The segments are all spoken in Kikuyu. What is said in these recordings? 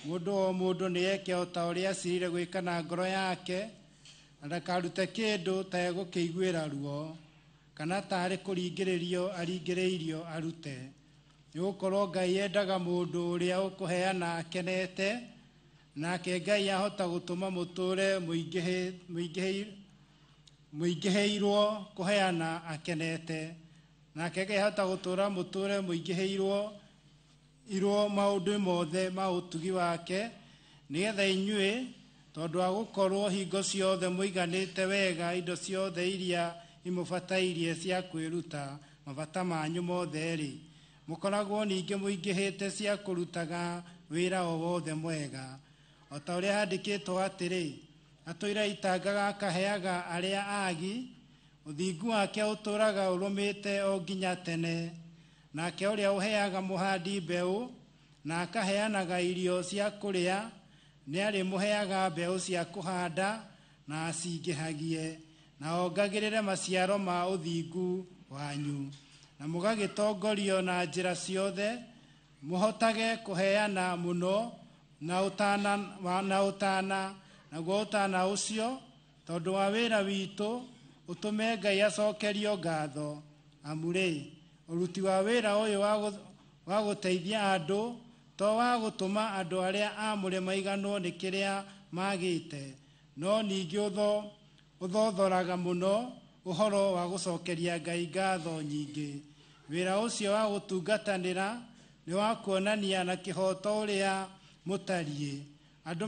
Mũndũ o mũndũ nĩ eke o ta ũrĩa acirire gwĩka na ngoro yake, na ndakarute kĩndũ ta egũkĩiguĩra ruo, kana ta arĩ kũringĩrĩrio aringĩrĩirio arute. Nĩ gũkorwo Ngai endaga mũndũ ũrĩa ũkũheana akenete, nake Ngai ahota gũtũma mũtũũre mũingĩhĩirwo kũheana akenete. Nake Ngai ahota gũtũũra mũtũũre mũingĩhĩirwo irwo maũndũ mothe ma ũtugi wake, nĩgetha inyuĩ, tondũ wa gũkorwo hingo ciothe mũiganĩte wega indo ciothe iria imũbatairie cia kwĩruta mabata manyu mothe-rĩ, mũkoragwo ningĩ mũingĩhĩte cia kũrutaga wĩra o wothe mwega. O ta ũrĩa handĩkĩtwo atĩrĩ, atũire itangaga akaheaga arĩa aagi, ũthingu wake ũtũũraga ũrũmĩte o nginya tene. Nake ũrĩa ũheaga mũhandi mbeũ na akaheanaga irio cia kũrĩa, nĩarĩmũheaga mbeũ cia kũhanda na acingĩhagie, na ongagĩrĩre maciaro ma ũthingu wanyu. Na mũgagĩtongorio na njĩra ciothe, mũhotage kũheana mũno na ũtana, na ũtana, naguo ũtana ũcio, tondũ wa wĩra witũ, ũtũme Ngai acokerio ngatho. Amu-rĩ, ũruti wa wĩra ũyũ wa gũteithia andũ to wa gũtũma andũ arĩa aamũre maiganwo nĩ kĩrĩa magĩte, no ningĩ ũthothoraga mũno ũhoro wa gũcokeria Ngai ngatho nyingĩ. Wĩra ũcio wa gũtungatanĩra nĩ wa kuonania na kĩhooto ũrĩa mũtariĩ, andũ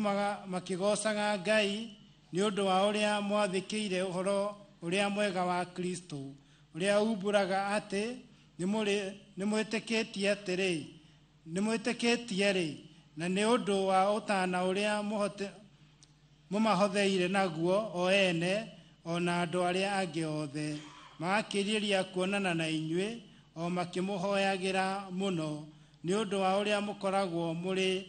makĩgoocaga Ngai nĩ ũndũ wa ũrĩa mwathĩkĩire ũhoro ũrĩa mwega wa Kristo, ũrĩa umbũraga atĩ nĩmwĩtĩkĩtie atĩrĩ, nĩmwĩtĩkĩtie rĩ, na nĩ ũndũ wa ũtana ũrĩa mũmahotheire naguo o ene o na andũ arĩa angĩ othe, magakĩrĩria kuonana na inyuĩ o makĩmũhoyagĩra mũno nĩ ũndũ wa ũrĩa mũkoragwo mũrĩ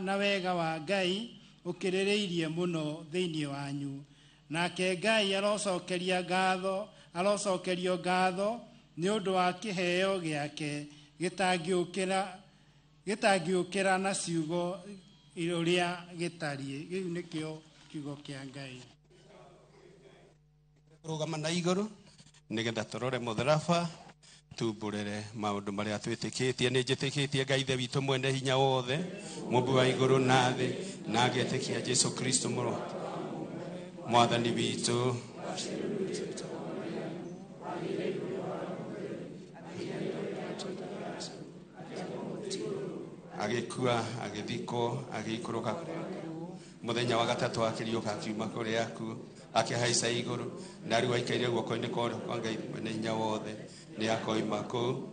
na wega wa Ngai ũkĩrĩrĩirie mũno thĩinĩ wanyu. Nake Ngai arocokeria ngatho, arocokerio ngatho nĩ ũndũ wa kĩheo gĩake gĩtangĩũkĩra na ciugo ũrĩa gĩtariĩ. Gĩu nĩkĩo kiugo kĩa Ngai. Rũgama na igũrũ nĩgetha tũrore mũtharaba, tumbũrĩre maũndũ marĩa twĩtĩkĩtie. Nĩ njĩtĩkĩtie Ngai Ithe witũ mwene hinya wothe, mũmbi wa igũrũ na thĩ, na ngetĩkia Jesu Kristo mũrũ Mwathani witũ. Agĩkua, agĩthikwo, agĩikũrũka mũthenya wa gatatũ, akĩriũka akiuma kũrĩa akuũ, akĩhaica igũrũ, na rĩu aikaire guoko-inĩ kwa Ngai mwene hinya wothe, nĩ akoima kũu.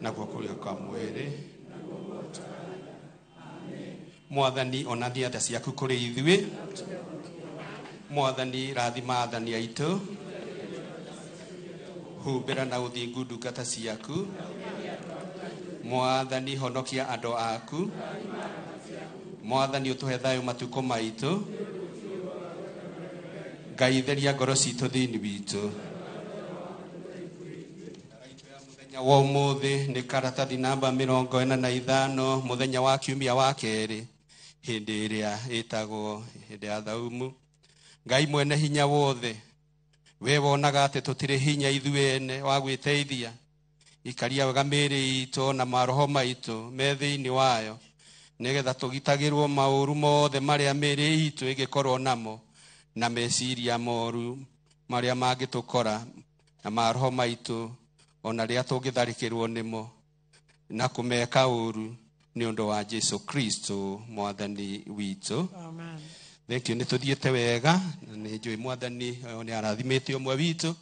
Nakuo kũrĩa kwa mwĩrĩ. Mwathani, onania tha ciaku kũrĩ ithuĩ. Mwathani, rathima athani aitũ. Humbĩra na ũthingu ndungata ciaku. Mwathani, honokia andũ aku. Mwathani, ũtũhe thayũ matukũ maitũ. Ngai, theria ngoro citũ thĩinĩ witũ. Mũthenya wa ũmũthĩ nĩ karatathi namba 45, mũthenya wa kiumia wa kerĩ, hĩndĩ ĩrĩa ĩtagwo hĩndĩ ya thaumu. Ngai mwene hinya wothe, we wonaga atĩ tũtirĩ hinya ithuĩ ene wa gwĩteithia, ikaria wega mĩĩrĩ itũ na maroho maitũ me thĩinĩ wayo, nĩgetha tũgitagĩrwo maũru mothe marĩa mĩĩrĩ itũ ĩngĩkorwo namo, na meciria moru marĩa mangĩtũkora, na maroho maitũ ona rĩrĩa tũngĩtharĩkĩrwo nĩmo na kũmeka ũru, nĩ ũndũ wa Jesu Kristo Mwathani witũ. Amen. Thank you. Nĩ tũthiĩte wega, na nĩ njũĩ Mwathani nĩ arathimĩte ũmwe witũ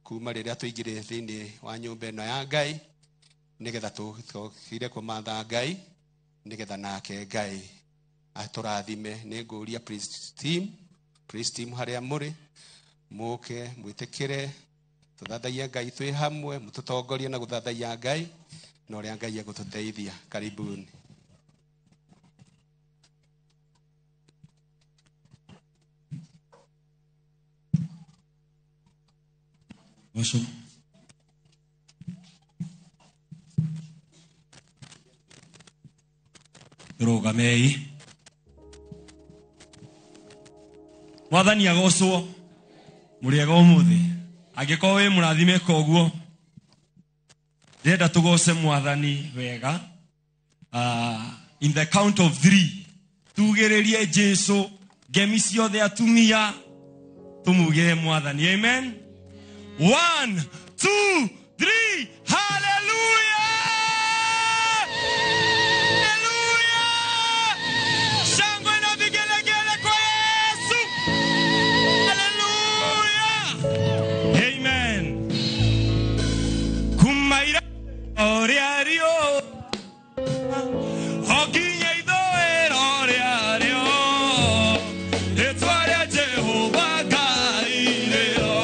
kuma rĩrĩa tũingĩrire thĩinĩ wa nyũmba ĩno ya Ngai, nĩgetha tũkire kũmatha Ngai, nĩgetha nake Ngai atũrathime. Nĩ ngũria praise team, praise team harĩa mũrĩ, mũke mwĩtĩkĩre tũthathaiye Ngai twĩ hamwe, mũtũtongorie na gũthathaiya Ngai na ũrĩa Ngai egũtũteithia. Karibuni. Gocwo. Tũrũgamei. Mwathani agocwo. Mũrĩega ũmũthĩ. Angĩkorwo wĩ mũrathime koguo, ndĩrenda tũgoce Mwathani wega. In the count of 3, tugĩrĩrie Jesu ngemi ciothe atumia, tũmugĩre Mwathani. Amen. 1, 2, 3, hallelujah! Hallelujah! Shangwe na vigelegele kwa Yesu! Hallelujah! Amen. Kumaira oria rio, okinye ithũĩro rĩarĩo, rĩĩtwa rĩa Jehova Ngai rĩrogatĩro.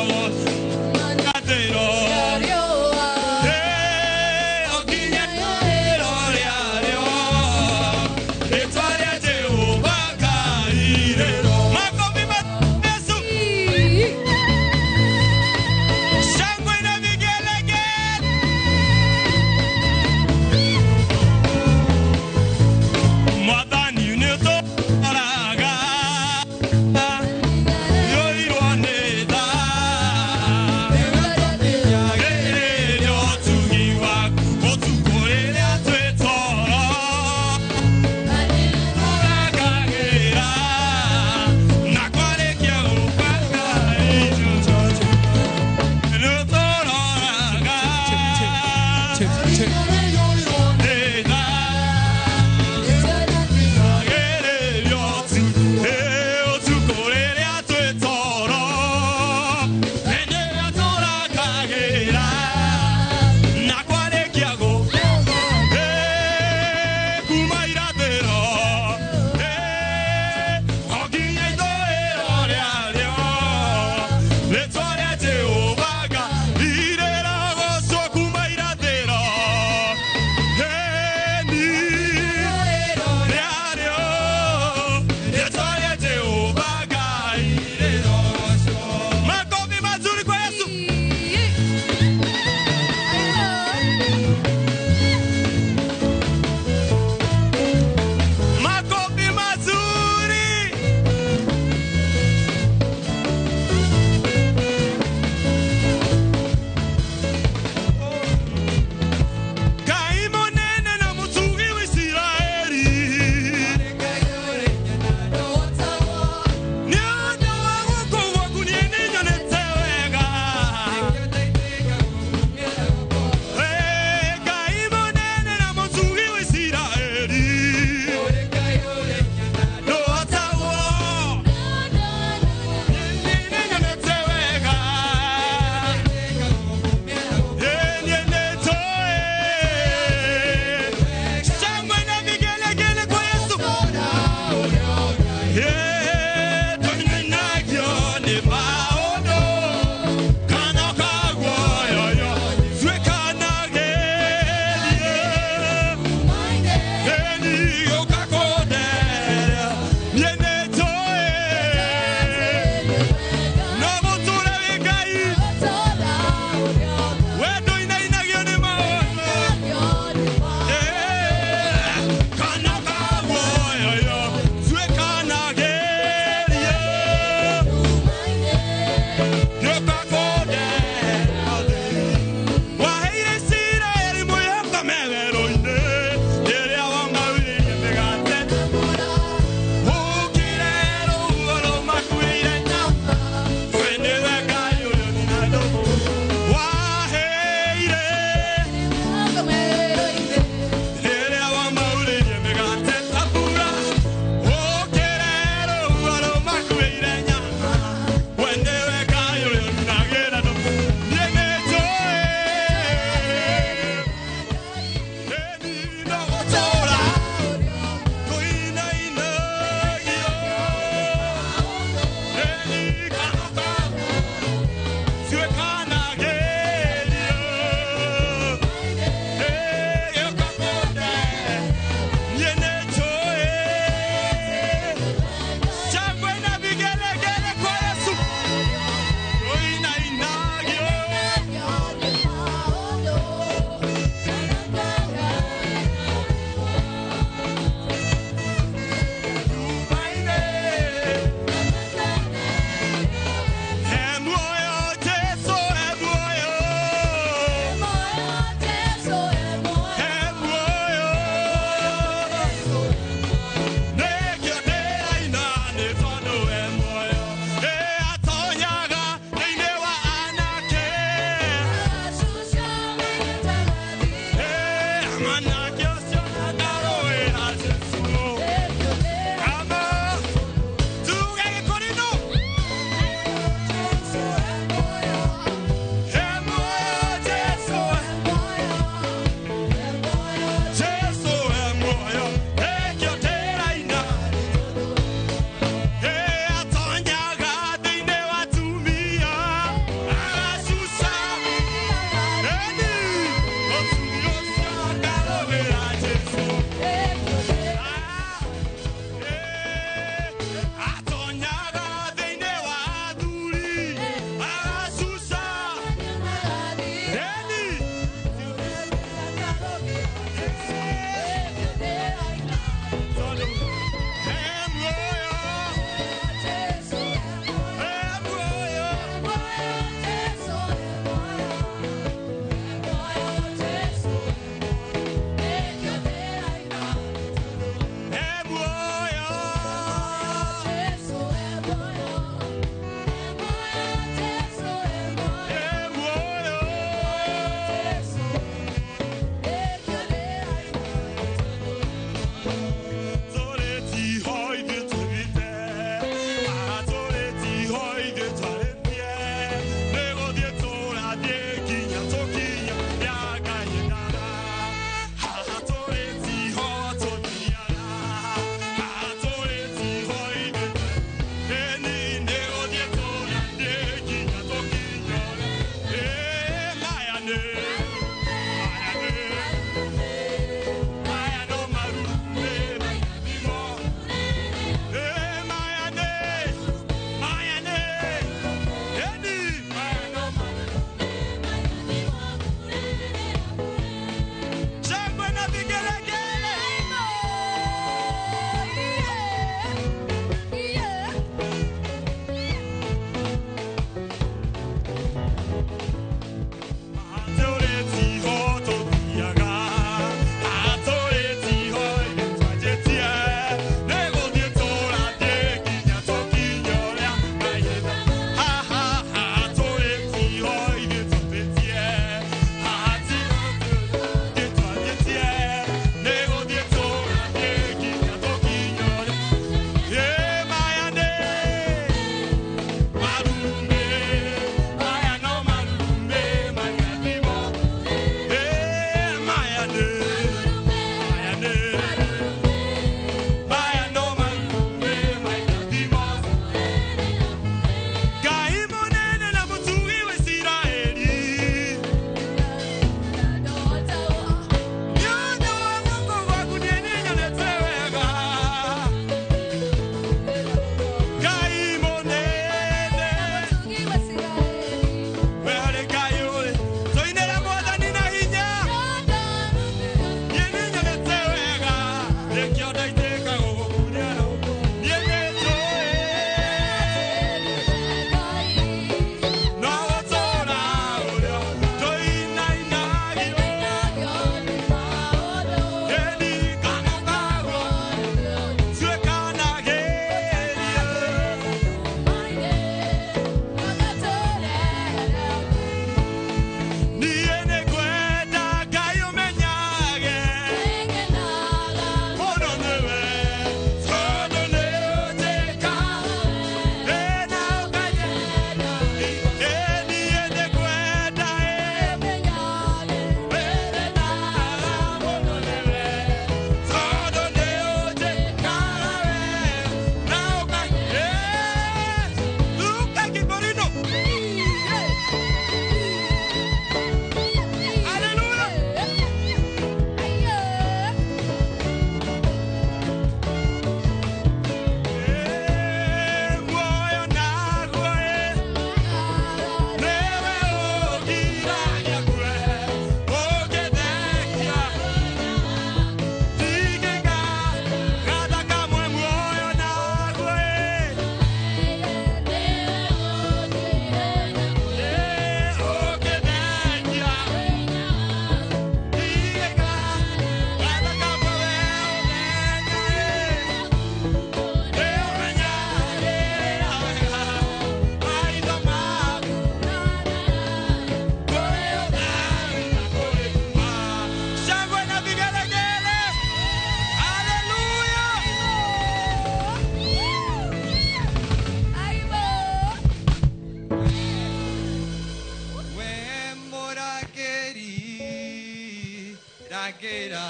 Eragera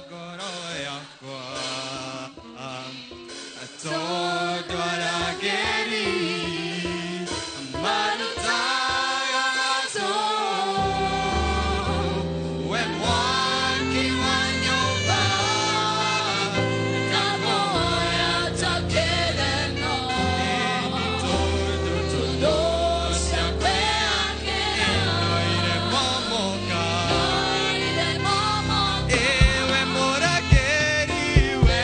ngoro yakwa Tondũ arangĩri marutaga tũ We mwaki wa nyũmba Kamoya chakere no Tondũ Tudosha peakera ire momoka Ire momoka Ewe mũrangĩri we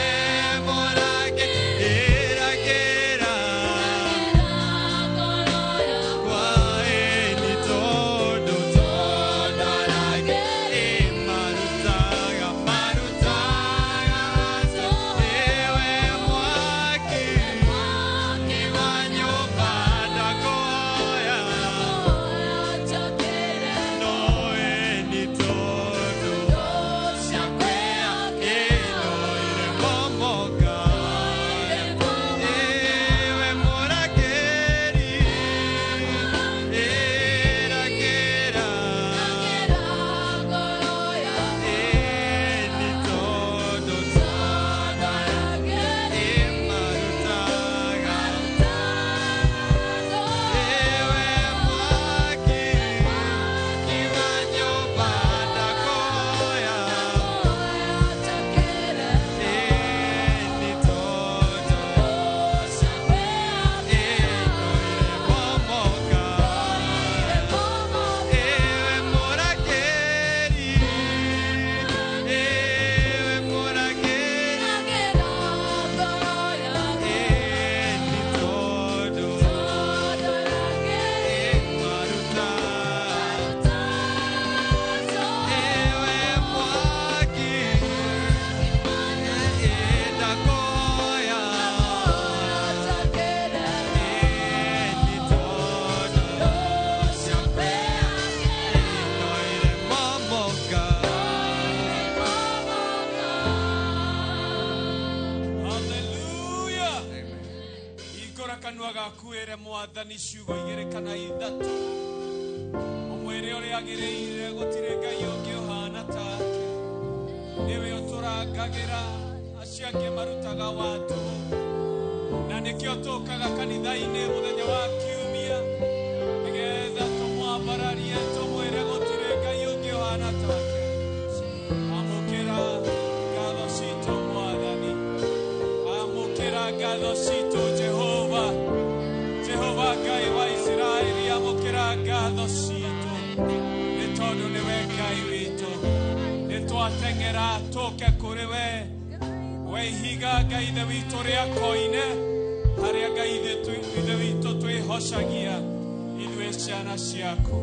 mũrangĩri Eragera Ngoro Kwaeni tondũ tondũ arangĩri marutaga marutaga Ewe mwaki wa nyũmba ndakũhoya chakere No eni tondũ ĩno ire momoka Ewe mũrangĩri eragĩra Eni tondũ tondũ ĩmarutaga Ewe mwaki wa nyũmba ndakũhoya Eni tondũ ĩno ire momoka Ewe mũrangĩri ewe mũrangĩri Eni tondũ ĩmaruta Ewe mwaki ndakũhoya Eni tondũ ĩno ire momoka Hallelujah. Hingũra kanua gaku wĩre mwathani ciugo igĩrĩ kana ithatũ ũmwĩre ũrĩa agĩrĩire gũtirĩ ngai ũngĩ ũhana take nĩwe ũtũrangagĩra acio angĩ marutaga watũ na nĩkĩo tũkaga kanitha-inĩ mũthenya wa kiumia nĩgetha tũmwambararie tũmwĩre gũtirĩ ngai ũngĩ ũhana take amũkĩra ngatho citũ mwathani amũkĩra ngatho citũ jehova jehova ngai wa isiraeli amũkĩra ngatho citũ nĩ tondũ nĩwe ngai witũ nĩ twateng'era tũke kũrĩ we we ihiga ngai ithe witũ rĩa koine harĩa ngai ithe witũ twĩhocagia ithuĩ ciana ciaku.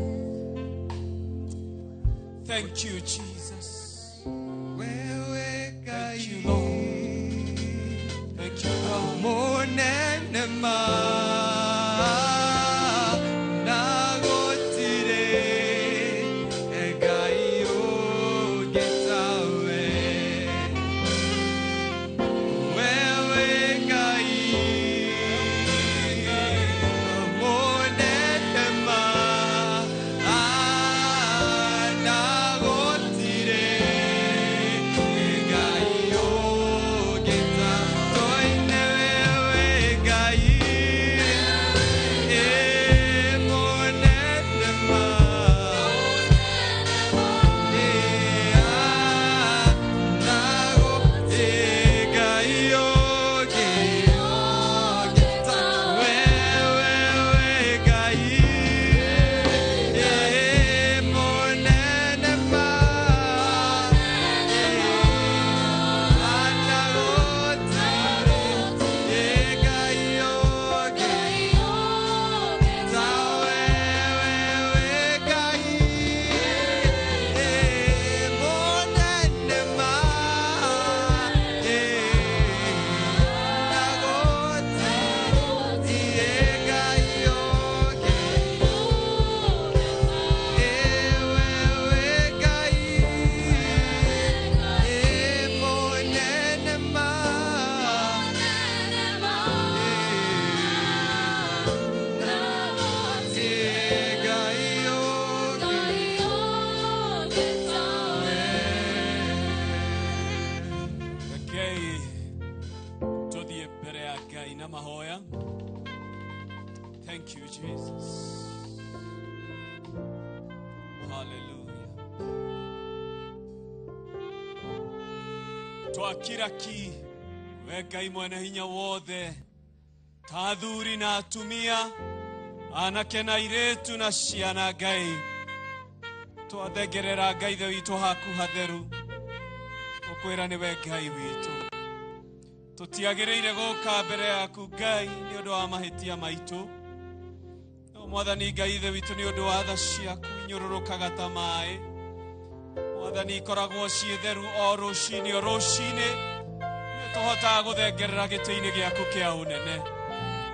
Thank you, Jesus. Wewe Thank you, Ngai Lord. Thank you, God. Mũnene ma na gũtirĩ Ngai ũngĩ tawe. Wewe Ngai mũnene ma na gũtirĩ Jesus. Hallelujah. Twakira ki we Ngai mwene hinya wothe, ta athuri na atumia, anake na airĩtu na ciana Ngai, twathengerera Ngai ithe witũ haku hatheru, ũkwĩra nĩwe Ngai witũ. Tũtiagĩrĩire gũka mbere yaku Ngai nĩ ũndũ wa mahĩtia maitũ, no Mwathani Ngai ithe witũ nĩ ũndũ wa tha ciaku inyũrũrũkaga ta maĩ. Mwathani ikoragwo ciĩ theru o rũcinĩ o rũcinĩ, nĩ tũhotaga gũthengerera gĩtĩ-inĩ gĩaku kĩa ũnene,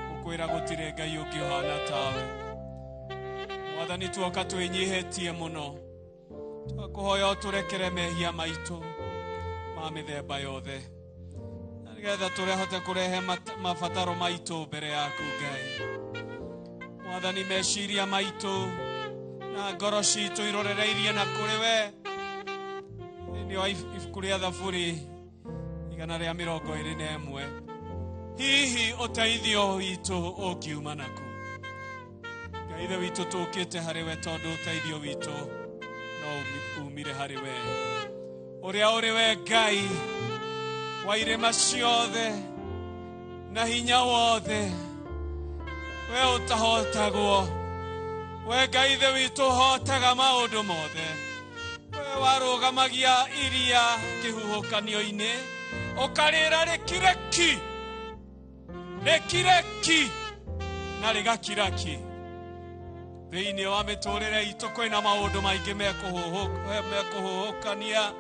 gũkwĩra gũtirĩ Ngai ũngĩ ũhana tawe. Mwathani tuoka twĩnyihĩtie mũno, twakũhoya ũtũrekere mehia maitũ ma mĩthemba yothe, na nĩgetha tũrehote kũrehe mabataro maitũ mbere yaku Ngai. Mwathani meciria maitũ na ngoro citũ irorereirie na kũrĩ we. Thĩinĩ wa ibuku rĩa Thaburi 121, hihi ũteithio witũ ũngiuma nakũ? Ngai ithe witũ tũkĩte harĩ we tondũ ũteithio witũ no umire harĩ we, ũrĩa ũrĩ we Ngai wa irĩma ciothe na hinya wothe, we ũtahotagwo, we Ngai ithe witũ ũhotaga maũndũ mothe, we warũgamagia iria kĩhuhũkanio-inĩ, ũkarĩra rĩkire ki, rĩkire ki, na rĩgakira ki. Thĩinĩ wa mĩtũrĩre itũ kwĩna maũndũ maingĩ mekũhũhũkania,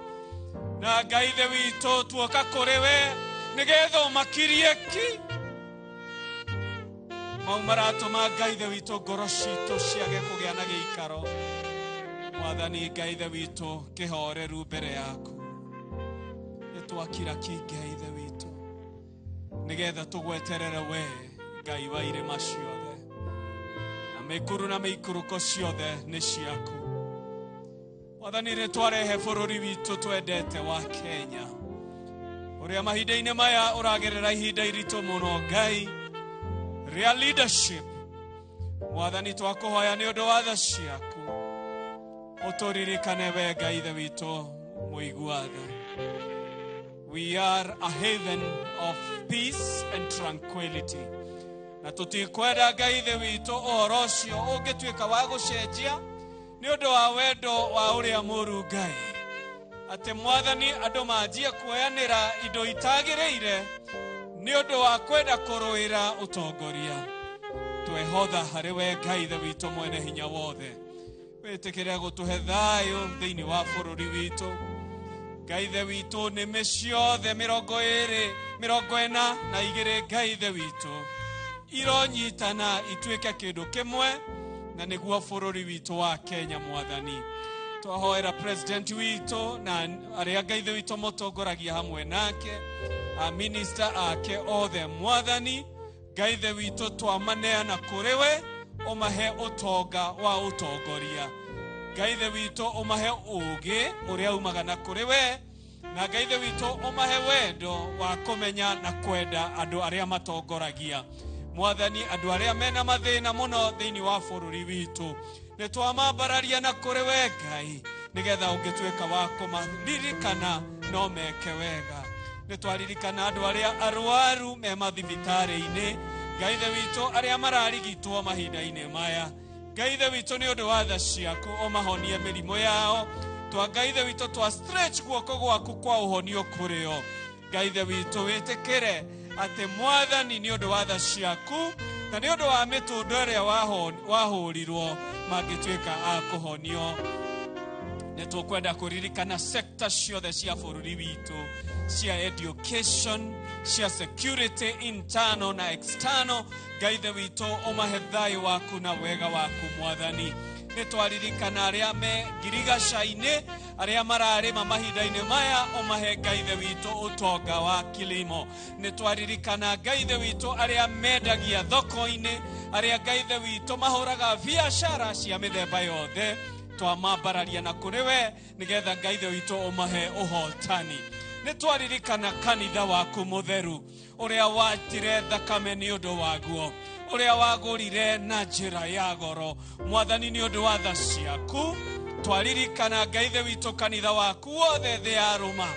na Ngai ithe witũ tuoka kũrĩ we nĩgetha ũmakirie ki. Mau maratũma Ngai ithe witũ ngoro citũ ciage kũgĩa na gĩikaro. Mwathani Ngai ithe witũ kĩhoreru mbere yaku, nĩ twakira ki Ngai ithe witũ, nĩgetha tũgweterere we Ngai wa irĩma ciothe, na mĩkuru na mĩikũrũko ciothe nĩ ciaku. Mwathani nĩ twarehe bũrũri witũ twendete wa Kenya, ũrĩa mahinda-inĩ maya ũragerera ihinda iritũ mũno Ngai rĩa leadership. Mwathani twakũhoya nĩ ũndũ wa tha ciaku, ũtũririkane we Ngai ithe witũ mũigua tha. We are a haven of peace and tranquility, na tũtikwenda Ngai ithe witũ ũhoro ũcio ũngĩtuĩka wa gũcenjia nĩ ũndũ wa wendo wa ũrĩa mũũru Ngai, atĩ Mwathani andũ manjie kuoyanĩra indo itagĩrĩire nĩ ũndũ wa kwenda kũrũĩra ũtongoria. Twehotha harĩ we Ngai ithe witũ mwene hinya wothe, wĩtĩkĩre gũtũhe thayũ thĩinĩ wa bũrũri witũ. Ngai ithe witũ nĩmĩ ciothe 20 42 Ngai ithe witũ ironyitana ituĩke kĩndũ kĩmwe, na nĩguo bũrũri witũ wa Kenya. Mwathani twahoera president witũ na arĩa Ngai ithe witũ mũtongoragia hamwe nake, a minister ake othe. Mwathani Ngai ithe witũ twamaneana kũrĩ we, ũmahe ũtonga wa ũtongoria. Ngai ithe witũ ũmahe ũũgĩ ũrĩa umaga na kũrĩ we, na Ngai ithe witũ ũmahe wendo wa kũmenya na kwenda andũ arĩa matongoragia. Mwathani andũ arĩa mena mathĩna mũno thĩinĩ wa bũrũri witũ nĩ twamambararia na kũrĩ we Ngai, nĩgetha ũngĩtuĩka wa kũmaririkana no meke wega. Nĩ twaririkana andũ arĩa arwaru me mathibitarĩ-inĩ, Ngai ithe witũ arĩa mararigitwo mahinda-inĩ maya. Ngai ithe witũ nĩ ũndũ wa tha ciaku ũmahonie mĩrimũ yao. Twa Ngai ithe witũ twa stretch guoko gwaku kwa ũhonio kũrĩ o. Ngai ithe witũ wĩtĩkĩre atĩ Mwathani nĩ ũndũ wa tha ciaku na nĩ ũndũ wa mĩtũndo ĩrĩa wahũrirwo mangĩtuĩka a kũhonio. Nĩ tũkwenda kũririkana sector ciothe cia bũrũri witũ, cia education, cia security internal na external. Ngai ithe witũ ũmahe thayũ waku na wega waku Mwathani. Nĩ twaririkana arĩa me ngirigaca-inĩ, arĩa mararĩma mahinda-inĩ maya, ũmahe Ngai ithe witũ ũtonga wa kilimo. Nĩ twaririkana Ngai ithe witũ arĩa mendagia thoko-inĩ, arĩa Ngai ithe witũ mahũraga biacara cia mĩthemba yothe, twamambararia na kũrĩ we nĩgetha Ngai ithe witũ ũmahe ũhotani. Nĩ twaririkana kanitha waku mũtheru ũrĩa watire thakame nĩ ũndũ waguo. Ũrĩa wagũrire na njĩra ya goro. Mwathani nĩ ũndũ wa tha ciaku twaririkana Ngai ithe witũ kanitha waku wothe thĩ ya Rũma,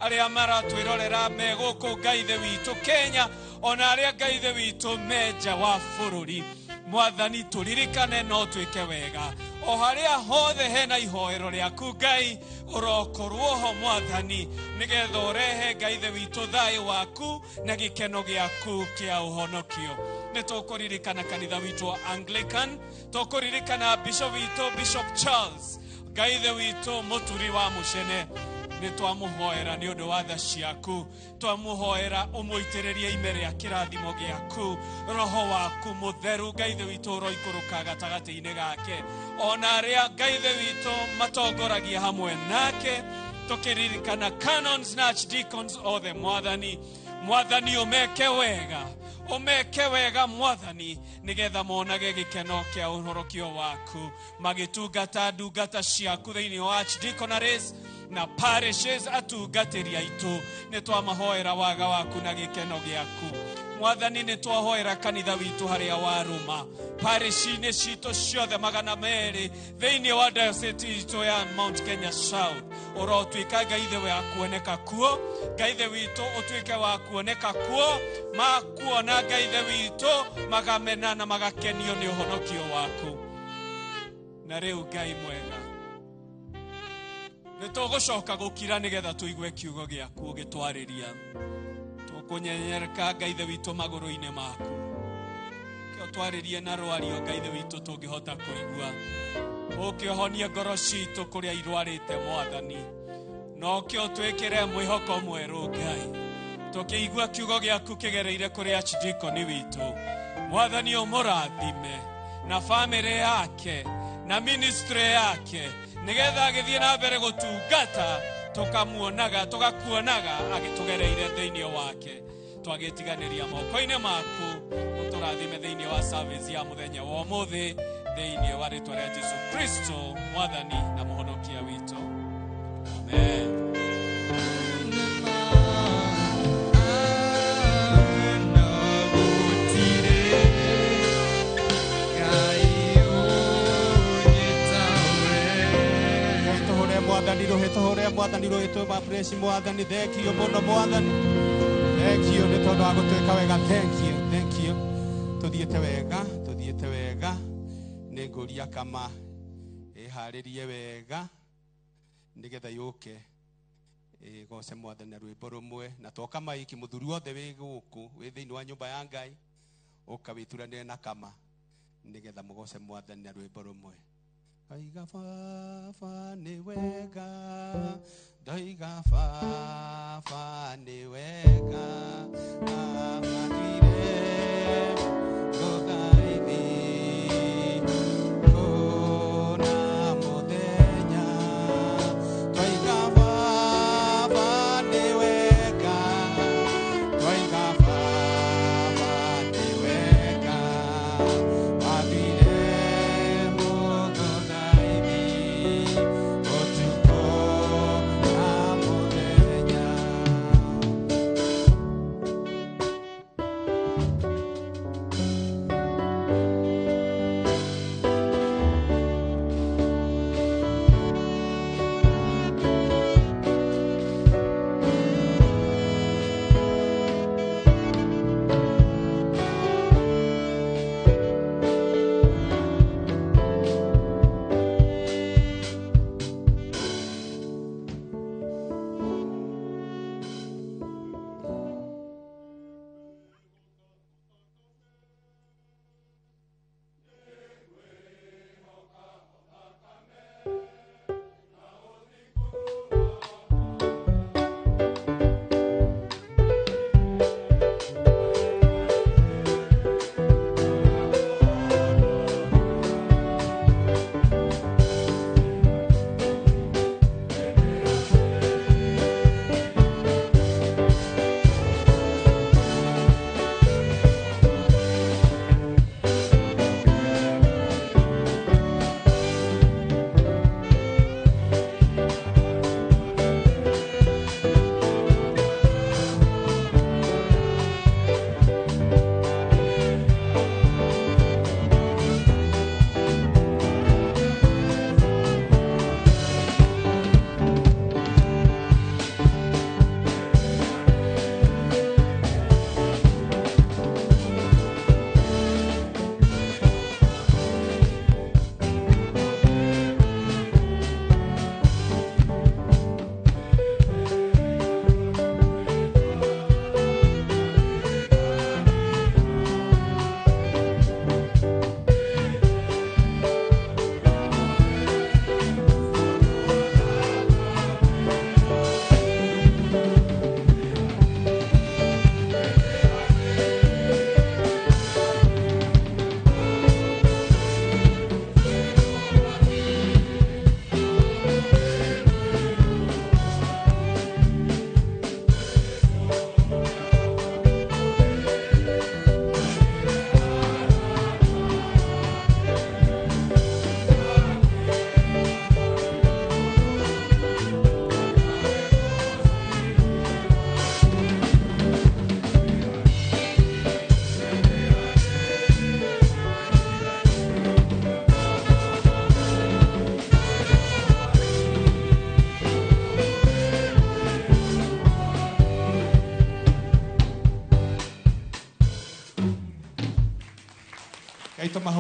arĩa maratwĩrorera me gũkũ Ngai ithe witũ Kenya, ona arĩa Ngai ithe witũ me nja wa bũrũri. Mwathani tũririkane no twĩke wega o harĩa hothe hena ihoero rĩaku Ngai ũrokorwo ho Mwathani, nĩgetha ũrehe Ngai ithe witũ thayũ waku na gĩkeno gĩaku kĩa ũhonokio. Nĩ tũkũririkana kanitha witũ wa Anglican, tũkũririkana Bishop witũ Bishop Charles, Ngai ithe witũ mũturi wa mũcene. Nĩ twamũhoera nĩ ũndũ wa tha ciaku, twamũhoera ũmũitĩrĩrie ime rĩa kĩrathimo gĩaku, roho waku mũtheru Ngai ithe witũ ũroikũrũka gatagatĩ-inĩ gake, ona arĩa Ngai ithe witũ matongoragia hamwe nake, tũkĩririkana canons na archdeacons othe. Mwathani, Mwathani ũmeke wega, ũmeke wega Mwathani, nĩgetha monage gĩkeno kĩa ũhorokio waku magĩtungata ndungata ciaku thĩinĩ wa archdeaconaries na parishes, atungatĩri aitũ nĩ twamahoera waga waku na gĩkeno gĩaku. Mwathani nĩ twahoera kanitha witũ harĩa wa Rũma, parish-inĩ citũ ciothe 200 thĩinĩ wa diocese itũ ya Mount Kenya South, ũrotuĩka Ngai ithe wa kuoneka kuo, Ngai ithe witũ ũtuĩke wa kuoneka kuo, makuona Ngai ithe witũ magamena na magakenio nĩ ũhonokio waku. Na rĩu Ngai mwega, nĩ tũgũcoka gũkira nĩgetha tũigue kiugo gĩaku ũgĩtwarĩria. Tũkũnyenyereka Ngai ithe witũ magũrũ-inĩ maku, kĩo twarĩrie na rwario Ngai ithe witũ tũngĩhota kũigua, ũkĩhonie ngoro citũ kũrĩa irwarĩte Mwathani, no kĩo twĩkĩre mwĩhoko mwerũ Ngai, tũkĩigua kiugo gĩaku kĩgereire kũrĩ archdeacon witũ. Mwathani ũmũrathime na bamĩrĩ yake na ministry yake, nĩgetha agĩthiĩ na mbere gũtungata, tũkamuonaga tũgakuonaga agĩtũgereire thĩinĩ wake. Twagĩtiganĩria moko-inĩ maku, ũtũrathime thĩinĩ wa service ya mũthenya wa ũmũthĩ, thĩinĩ wa rĩtwa rĩa Jesu Kristo Mwathani na Mũhonokia witũ, amen. Mwathani rũhĩ tũhũre Mwathani rũhĩ twĩmapreci Mwathani, thengio mũno Mwathani, thengio nĩ tondũ wa gũtwĩka wega, thengio, thengio, tũthiĩte wega, tũthiĩte wega. Nĩ ngũria kama ĩharĩrie wega nĩgetha yũke ĩgoce Mwathani na rwĩmbo rũmwe, na toka maiki mũthuri wothe wĩ gũkũ wĩ thĩinĩ wa nyũmba ya Ngai ũka wĩturanĩre na kama nĩgetha mũgoce Mwathani na rwĩmbo rũmwe. Ndoiga baba nĩ wega, ndoiga baba nĩ wega, amatwire ngũthaithi kũna mũthenya. Ndoiga baba nĩ wega, ndoiga baba nĩ wega, matwire mũgũthaithi ũtukũ na mũthenya.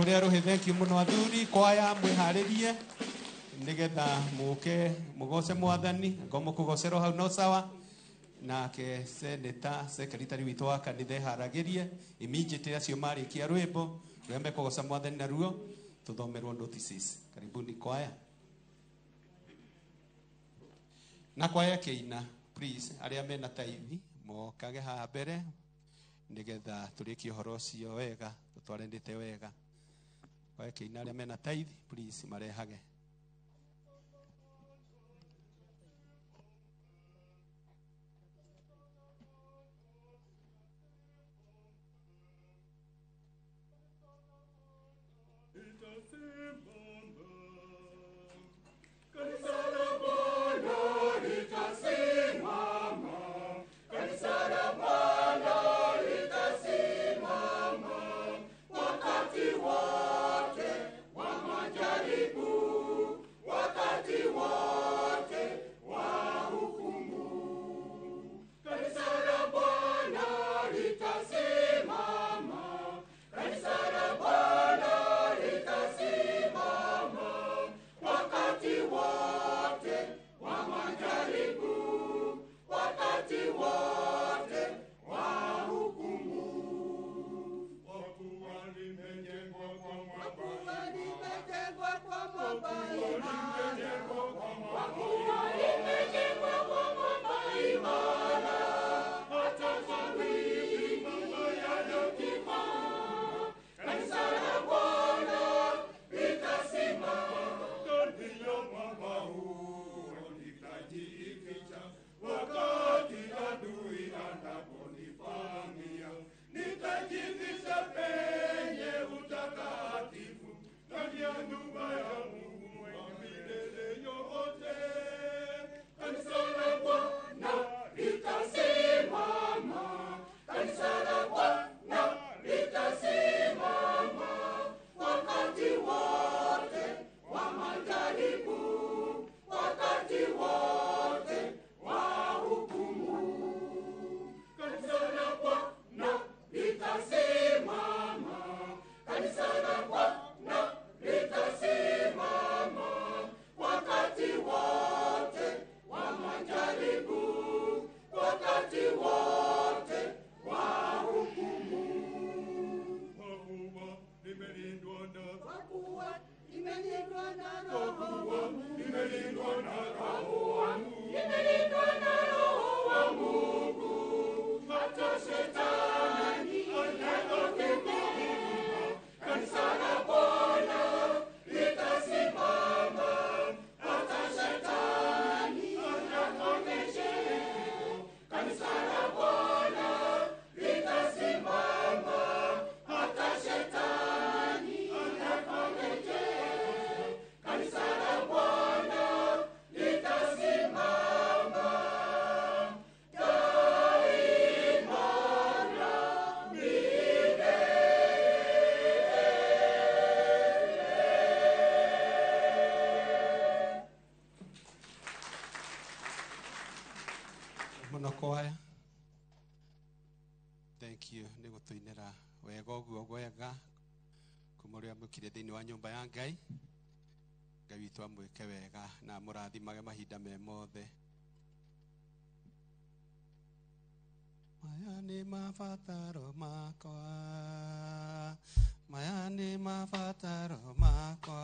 Tũmũhũre rũhĩ. Thank you mũno athuri. Kwaya mwĩharĩrie nĩgetha mũke mũgoce mwathani, ngo mũkũgocerwo hau no sawa. Nake seneta secretary witũ wa kanitha eharagĩrie immediately acio marĩkia rwĩmbo rũrĩa mekũgoca mwathani naruo tũthomerwo notices. Karibuni kwaya. Na kwaya kĩina, please, arĩa mena taithi mokage haha mbere nĩgetha tũrĩkie ũhoro ũcio wega, tũtwaranĩte wega. Kwaya kĩina, arĩa mena taithi please marehage. Mũno kwaya. Thank you nĩ gũtũinĩra wega ũguo wega kuma ũrĩa mũkire thĩinĩ wa nyũmba ya Ngai. Ngai witũ amwĩke wega na amũrathimage mahinda me mothe. Maya nĩ mabataro makwa, maya nĩ mabataro makwa,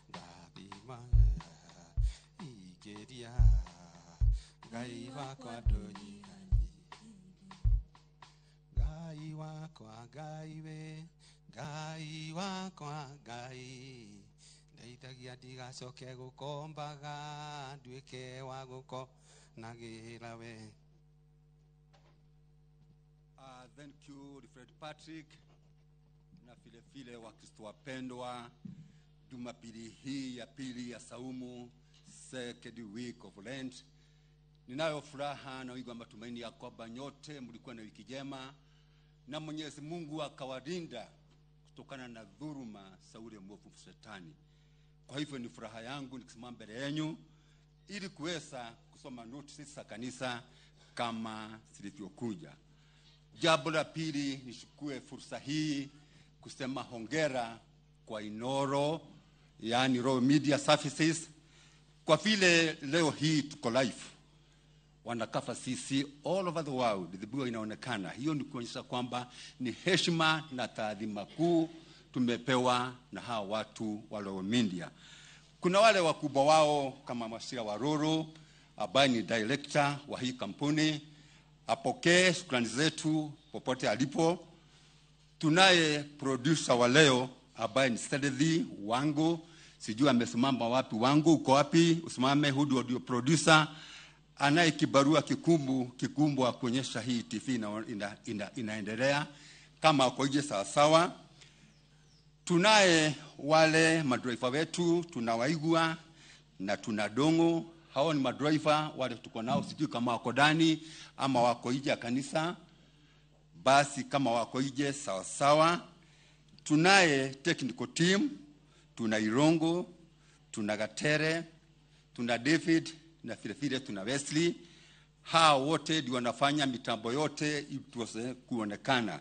ndathima ingĩria Ngai wakwa ndũnyihanyihe, Ngai wakwa Ngai we, Ngai wakwa Ngai, ndeithagia ndigacoke gũkombaga nduĩke wa gũkonagĩra we. Thank you Reverend Patrick na vile vile Wakristo wapendwa, Jumapili hii ya pili ya saumu, second week of Lent, ninayo furaha na wingi wa matumaini ya kwamba nyote mlikuwa na wiki njema na Mwenyezi Mungu akawalinda kutokana na dhuluma za ule mwovu Shetani. Kwa hivyo ni furaha yangu nikisimama mbele yenu ili kuweza kusoma notices za kanisa kama zilivyokuja. Jambo la pili, nichukue fursa hii kusema hongera kwa Inoro, yani Royal Media Services, kwa vile leo hii tuko live, wanakafa sisi all over the world, dhibiwa inaonekana. Hiyo ni kuonyesha kwamba ni heshima na taadhima kuu tumepewa na hawa watu wa Royal Media. Kuna wale wakubwa wao kama Masira Waruru ambaye ni director wa hii kampuni, apokee shukrani zetu popote alipo. Tunaye producer wa leo ambaye ni Sedethi wangu, sijui amesimama wapi. Wangu uko wapi? Usimame. Huyu ndio producer anaye kibarua kikumbwa kuonyesha hii TV inaendelea kama ako nje sawasawa. Tunaye wale madriver wetu, tuna Waigua na tuna Dongo. Hao ni madriver wale tuko nao, sijui kama wako ndani ama wako nje ya kanisa. Basi kama wako nje sawasawa. Tunaye technical team, tuna Irongo, tuna Gatere, tuna David na vile vile tuna Wesley. Hao wote ndio wanafanya mitambo yote tuweze kuonekana.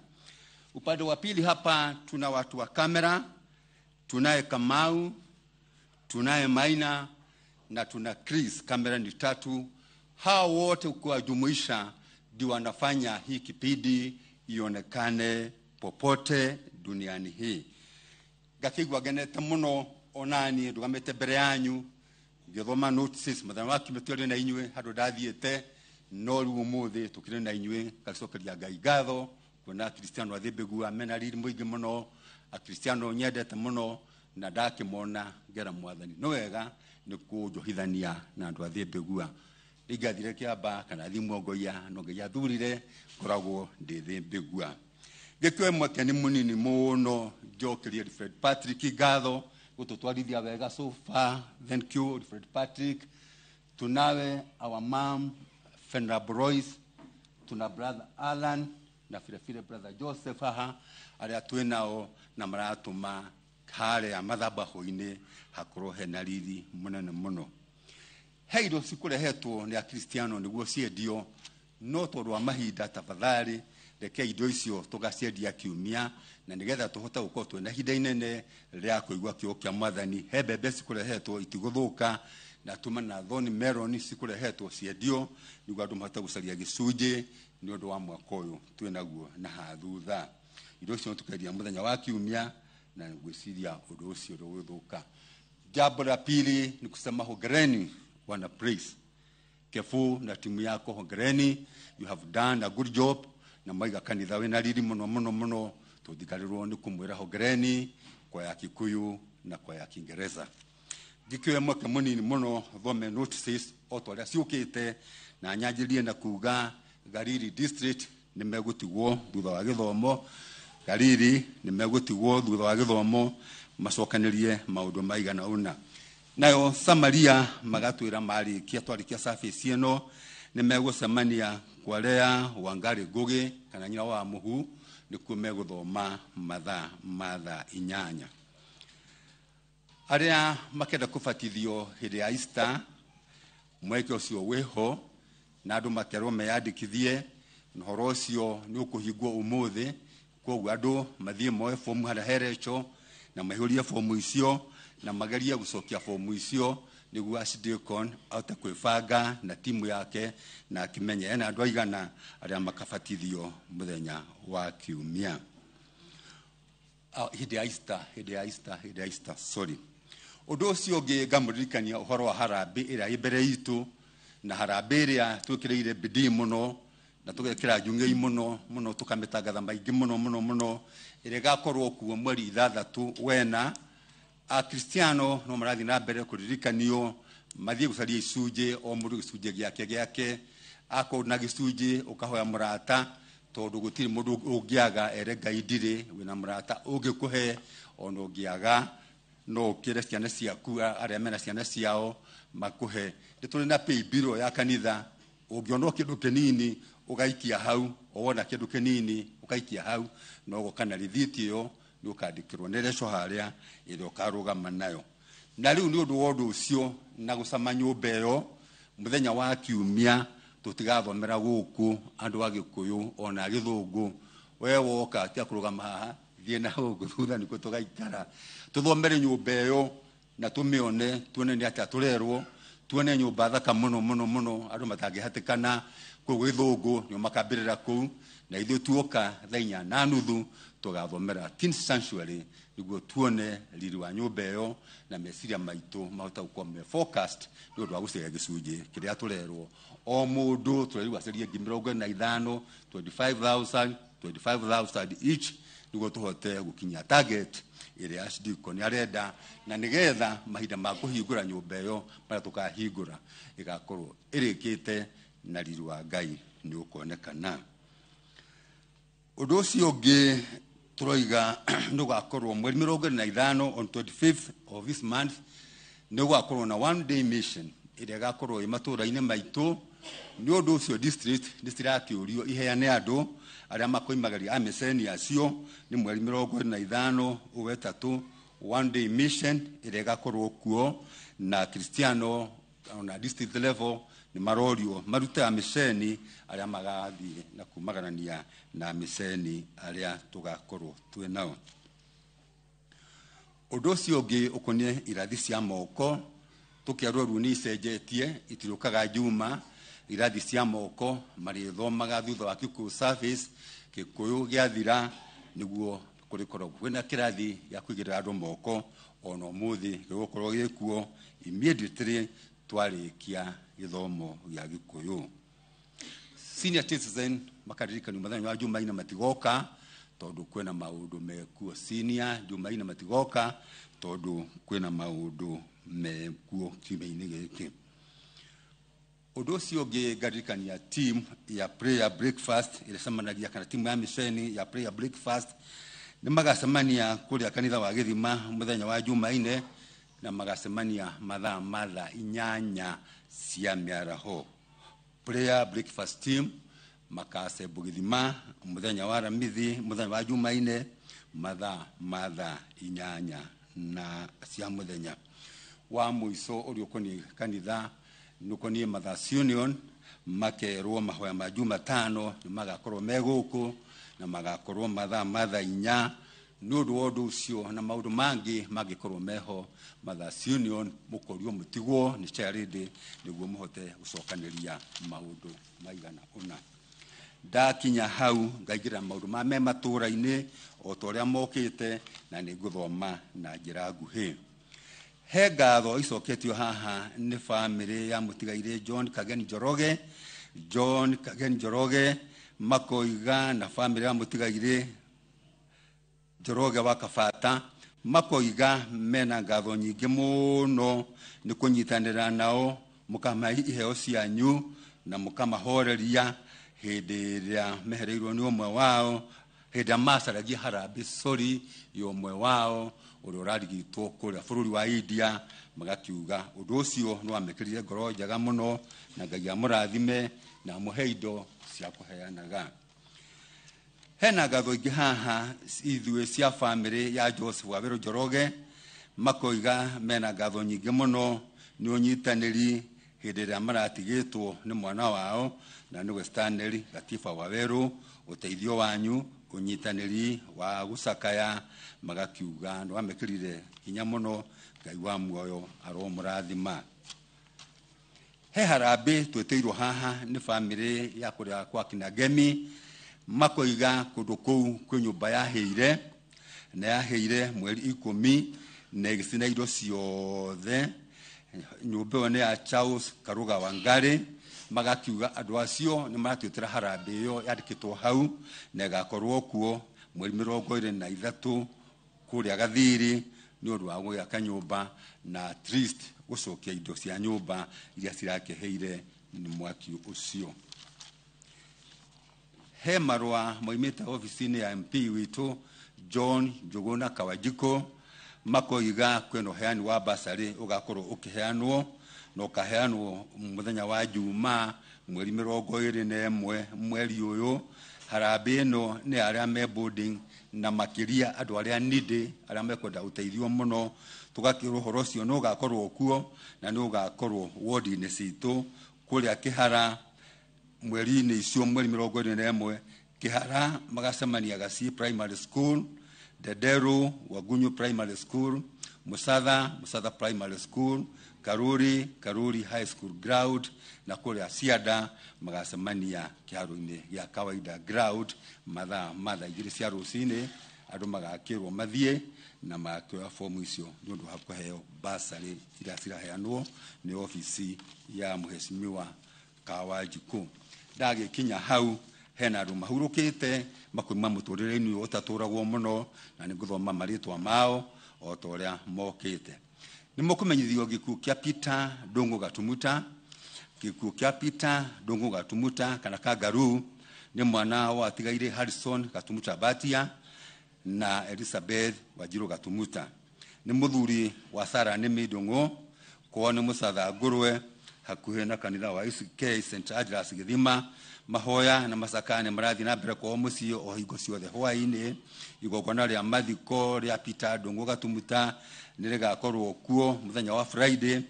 Upande wa pili hapa tuna watu wa kamera, tunaye Kamau, tunaye Maina na tuna Chris. Kamera ni tatu. Hao wote ukiwajumuisha ndio wanafanya hii kipindi ionekane popote duniani hii. Ngakigua ngenete muno onani ndugamite mbere yanyu ngĩthoma notices mũthenya wa kiumia twarĩ na inyuĩ handũ ndathiĩte, no rĩu ũmũthĩ tũkĩrĩ na inyuĩ. Ngacokeria Ngai ngatho kuona akristiano a Thĩmbĩgua mena riri mũingĩ mũno, akristiano nyendete mũno na ndakĩmona ngera Mwathani nĩ wega nĩ kũnjohithania na andũ a Thĩmbĩgua. Ndingathire Kĩamba kana thiĩ Mwongoia, no Ngai athurire ngoragwo ndĩ Thĩmbĩgua. Gĩkĩoe mweke nĩ mũnini mũno njokerie Fred Patrick ngatho gũtũtwarithia wega so far. Thank you Fred Patrick. Tunawe our mom Venerable Royce, tuna brother Alan na vile vile brother Joseph haha arĩa twĩ nao na maratũma harĩa mathabahu-inĩ hakorwo hena riri mũnene mũno. He indo cikũrehetwo nĩ akristiano nĩguo ciendio, no tondũ wa mahinda tafadhali reke indo icio tũgaciendia kiumia, na nĩgetha tũhote gũkorwo twĩna ihinda inene rĩa kũigua kiugo kĩa Mwathani. He mbembe cikũrehetwo itigũthũka, na tuma na thoni melon cikũrehetwo ciendio nĩguo andũ mahote gũcaria gĩcunjĩ nĩ ũndũ wa mwaka ũyũ twĩ naguo na haha thutha. Indo icio tũkendia mũthenya wa kiumia na ngwĩciria ũndũ ũcio ndũgũthũka. Jambo la pili ni kusema hongereni wana Praise Kefu na timu yako, hongereni, you have done a good job. Na maiga kanitha wĩna riri mũno mũno mũno, tũthikarĩrwo nĩ kũmwĩra hongereni kwa ya Kikuyu na kwa ya Kiingereza. Ngĩkĩoya mweke mũnini mũno thome notices o ta ũrĩa ciũkĩte, na nyanjĩrie na kuga Gariri district nĩ megũtigwo thutha wa gĩthomo. Gariri nĩ megũtigwo thutha wa gĩthomo macokanĩrie maũndũ maigana ũna. Nayo Samaria magatwĩra marĩkia twarĩkia service ĩno nĩ megũcemania kwa Lea Wangari Ngugi kana nyina wa Mũhu, nĩkuo megũthoma mathaa ma thaa 8. Arĩa makenda kũbatithio hĩndĩ ya Easter, mweke ũcio wĩho na andũ makerwo meyandĩkithie, na ũhoro ũcio nĩ ũkũhingwo ũmũthĩ. Koguo andũ mathiĩ moe fomu harĩa herecho na maihũrie fomu icio na magerie gũcokia fomu icio nĩguo Archdeacon ahote kwĩbanga na timu yake na akĩmenye ena andũ aigana arĩa makabatithio mũthenya wa kiumia. Hĩndĩ ya Easter, hĩndĩ ya Easter, hĩndĩ ya Easter, sorry. Ũndũ ũcio ũngĩ ngamũririkania ũhoro wa harambĩ ĩrĩa ĩ mbere itũ, na harambĩ ĩrĩa twĩkĩrĩire bidii mũno na tũgekĩra njung'ei mũno mũno, tũkamĩtangatha maingĩ mũno mũno mũno, ĩrĩa ĩgakorwo kuo mweri 6 wena. Akristiano no marathiĩ na mbere kũririkanio mathiĩ gũcaria icunjĩ, o mũndũ gĩcunjĩ gĩake gĩake. Akorwo na gĩcunjĩ ũkahoya mũrata, tondũ gũtirĩ mũndũ ũngĩaga ere Ngai ndirĩ, wĩna mũrata ũngĩkũhe, ona ũngĩaga no ũkĩre ciana ciaku, arĩa mena ciana ciao makũhe. Nĩ tũrĩ na pay bill ya kanitha, ũngĩona kĩndũ kĩnini ũgaikia hau, wona kĩndũ kĩnini ũgaikia hau, no ũgoka na rĩthiti ĩyo nĩ ũkandĩkĩrwo nĩ reco harĩa ĩrĩa ũkarũgama nayo. Na rĩu nĩ ũndũ wa ũndũ ũcio na gũcama nyũmba ĩyo, mũthenya wa kiumia tũtigathomera gũkũ andũ a Gĩkũyũ ona a Gĩthũngũ. We woka tiga kũrũgama haha, Thiĩ na gũkũ thutha nĩkuo tũgaikara tũthomere nyũmba ĩyo na tũmĩone, tuone nĩ atĩa tũrerwo, tuone nyũmba thaka mũno mũno mũno, andũ matangĩhatĩkana kũu Gĩthũngũ nĩo makambĩrĩra kũu, na ithuĩ tuoka thaa 4:30 tũgathomera Teen Sanctuary nĩguo tuone riri wa nyũmba ĩyo na meciria maitũ mahota gũkorwo me focused nĩ ũndũ wa gũcaria gĩcunjĩ kĩrĩa tũrerwo. O mũndũ tũrerirwo acarie 25,000, 25,000, 25,000 each nĩguo tũhote gũkinyia target ĩrĩa Archdeacon arenda, na nĩgetha mahinda ma kũhingũra nyũmba ĩyo marĩa tũkahingũra ĩgakorwo ĩrĩkĩte na riri wa Ngai nĩ ũkuonekana. Ũndũ ũcio ũngĩ tũroiga nĩ ũgakorwo mweri 25, on 25th of this month, nĩ ũgakorwo na one day mission ĩrĩa ĩgakorwo ĩ matũũra-inĩ maitũ. Nĩ ũndũ ũcio district nĩ cirakĩũrio iheane andũ arĩa makoimagaria ameceni acio. Nĩ mweri 25 ũwetatũ, one day mission ĩrĩa ĩgakorwo kuo, na Kristiano ona district level nĩ marorio marute amiceni arĩa magathiĩ na kumaganania na amiceni arĩa tũgakorwo twĩ nao. Ũndũ ũcio ũngĩ ũkoniĩ irathi cia moko, tũkerwo rĩu nĩ icenjetie, itirũkaga Juma. Irathi cia moko marĩthomaga thutha wa Kikuyu service, Gĩkũyũ gĩathira nĩguo kũrĩkorwo kwĩna kĩrathi gĩa kũigĩrĩra andũ moko, ona ũmũthĩ gĩgũkorwo gĩkuo immediately twarĩkia gĩthomo gĩa Gĩkũyũ. Senior citizen makaririkanio mũthenya wa Jumaine matigoka tondũ kwĩna maũndũ mekuo. Senior Jumaine matigoka tondũ kwĩna maũndũ mekuo kiumia-inĩ gĩkĩ. Ũndũ ũcio ũngĩ ngaririkania team ya prayer breakfast ĩrĩa ĩcemanagia, kana team ya misheni ya prayer breakfast nĩ magacemania kũrĩa kanitha wa Gĩthima mũthenya wa Jumaine, na magacemania mathaa ma thaa 8 cia mĩaraho. Prayer breakfast team makacembo Gĩthima mũthenya wa Aramithi, mũthenya wa Jumaine mathaa ma thaa 8 na cia mũthenya. Wa mũico ũrĩa ũkoniĩ kanitha nĩ ũkoniĩ Mothers Union, makerwo mahoya ma Jumatano nĩ magakorwo me gũkũ na magakorwo mathaa ma thaa 4. Nĩ ũndũ wa ũndũ ũcio na maũndũ mangĩ mangĩkorwo meho, Mothers Union mũkorio mũtigwo nĩ charity nĩguo mũhote gũcokanĩria maũndũ maigana ũna. Ndakinya hau ngaingĩra maũndũ ma me matũũra-inĩ o ta ũrĩa mokĩte, na nĩ ngũthoma na njĩra nguhĩ. He ngatho icoketio haha nĩ bamĩrĩ ya mũtigairĩ John Kagen Njoroge. John Kagen Njoroge makoiga na bamĩrĩ ya mũtigairĩ Njoroge wa Kabata makoiga mena ngatho nyingĩ mũno nĩ kũnyitanĩra nao, mũkamahe iheo cianyu na mũkamahoreria hĩndĩ ĩrĩa mehereirwo nĩ ũmwe wao, hĩndĩ ĩrĩa macaragia harambĩ sorry ya ũmwe wao ũrĩa ũrarigitwo kũrĩa bũrũri wa India. Magakiuga ũndũ ũcio nĩ wamekĩrire ngoro njega mũno, na Ngai amũrathime na amũhe indo cia kũheanaga. Hena ngatho ingĩ haha ithuĩ cia bamĩrĩ ya Joseph Wawerũ Njoroge, makoiga mena ngatho nyingĩ mũno nĩ ũnyitanĩri hĩndĩ ĩrĩa maratigĩtwo nĩ mwana wao, na nĩwe Stanley Gatiba Wawerũ, ũteithio wanyu, ũnyitanĩri wa gũcakaya, magakiuga nĩ wamekĩrire hinya mũno, Ngai wa muoyo aromũrathima. He harambĩ twĩtĩirwo haha nĩ bamĩrĩ ya kũrĩa kwa Kinangemi, makoiga kũndũ kũu kwĩ nyũmba yahĩire, na yahĩire mweri 10 na ĩgĩcina indo ciothe. Nyũmba ĩyo nĩ ya Charles Karuga Wangari, magakiuga andũ acio nĩ maratwĩtĩra harambĩ ĩyo yandĩkĩtwo hau, na ĩgakorwo kuo mweri 23 kũrĩa Gathiri nĩ ũndũ wa gwaka nyũmba na at least gũcokia indo cia nyũmba iria cirakĩhĩire nĩ mwaki ũcio. He marũa moimĩte obici-inĩ ya MP witũ John Njuguna Kawajiko, makoiga kwĩna ũheani wa basarĩ ũgakorwo ũkĩheanwo na ũkaheanwo mũthenya wa Jumaa mweri 21 mweri ũyũ. Harambĩ ĩno nĩ arĩa me boarding na makĩria andũ arĩa needy, arĩa mekwenda ũteithio mũno. Tũgakĩrwo ũhoro ũcio nĩ ũgakorwo kuo na nĩ ũgakorwo ward-inĩ citũ kũrĩa Kĩhara mweri-inĩ icio mweri 21. Kĩhara magacemania Gacii Primary School Dederu Wagunyu Primary School, Musatha Musatha Primary School, Karuri Karuri High School ground, na kũrĩa Cianda magacemania kĩharo-inĩ gĩa kawaida ground mathaa ma thaa 2 cia rũcinĩ. Andũ magakĩrwo mathiĩ na magakĩoya fomu icio nĩ ũndũ wa kũheo basarĩ iria ciraheanwo nĩ obici ya Mheshimiwa Kawanjikũ. Ndagĩkinya hau hena andũ mahurũkĩte makoima mũtũrĩre-inĩ ũyũ ũtatũragwo mũno, na nĩ ngũthoma marĩtwa mao o ta ũrĩa mokĩte. Nĩ mũkũmenyithio gĩkuũ kĩa Peter Ndũng'ũ Gatumuta. Gĩkuũ kĩa Peter Ndũng'ũ Gatumuta kana Kangaroo nĩ mwana wa atigaire Harrison Gatumuta Batia na Elizabeth Wanjirũ Gatumuta. Nĩ mũthuri wa Sarah Nĩmĩ Ndũng'ũ, kwao nĩ Mũcatha Ngũrwe hakuhĩ na kanitha wa ICK St Andrews Gĩthima. Mahoya na macakaya nĩ marathiĩ na mbere kwao mũciĩ o hingo ciothe hwaĩ-inĩ. Igongona rĩa mathiko rĩa Peter Ndũng'ũ Gatumuta nĩ rĩgakorwo kuo mũthenya wa Friday.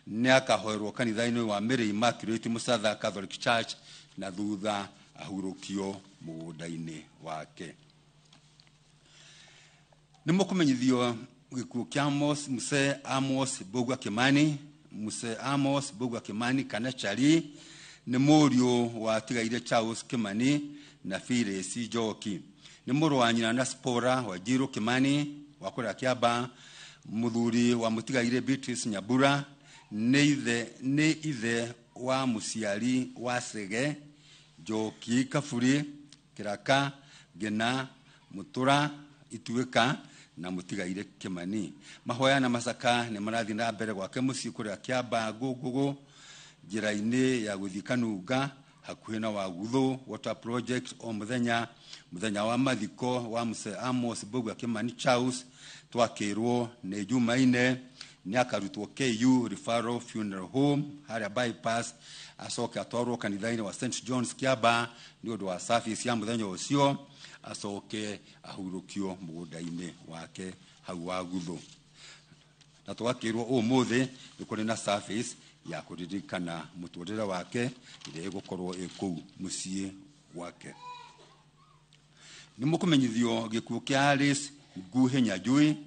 Nĩ akahoerwo kanitha-inĩ wa Mary Immaculate Mũcatha Catholic Church na thutha ahurũkio mũgũnda-inĩ wake. Nĩ mũkũmenyithio gĩkuũ kĩa Muse Amos Mbũgua Kimani. Muse Amos Mbũgua Kimani kana Chari nĩ mũriũ wa tigaire Charles Kimani na Phyllis Njoki. Nĩ mũrũ wa nyina na Spora Wanjirũ Kimani wa kũrĩa Kĩamba, mũthuri wa mũtigaire Beatrice Nyambura. Nĩ ithe wa mũciari wa Cege Njoki Kaburi Kĩraka Ngĩna Mũtũra Ituĩka na mũtigaire Kimani. Mahoya na macaka nĩ marathiĩ na mbere gwake mũciĩ kũrĩa Kĩamba Ngũngũgũ njĩra-inĩ ya gũthiĩ Kanunga hakuhĩ na Waguthu Water Project o mũthenya. Mũthenya wa mathiko wa Muse Amos Mbũgua Kimani Charles twakĩrwo nĩ Jumaine. Nĩ akarutwo KU Referral Funeral Home harĩa bypass, acoke atwarwo kanitha-inĩ wa St John's Kĩamba nĩ ũndũ wa service ya mũthenya ũcio, acoke ahurũkio mũgũnda-inĩ wake hau Waguthu. Na twakĩrwo ũmũthĩ nĩ kũrĩ na service ya kũririkana mũtũrĩre wake ĩrĩa ĩgũkorwo ĩ kũu mũciĩ gwake. Nĩ mũkũmenyithio gĩkuũ kĩa Alice Nguhĩ Nyanjui.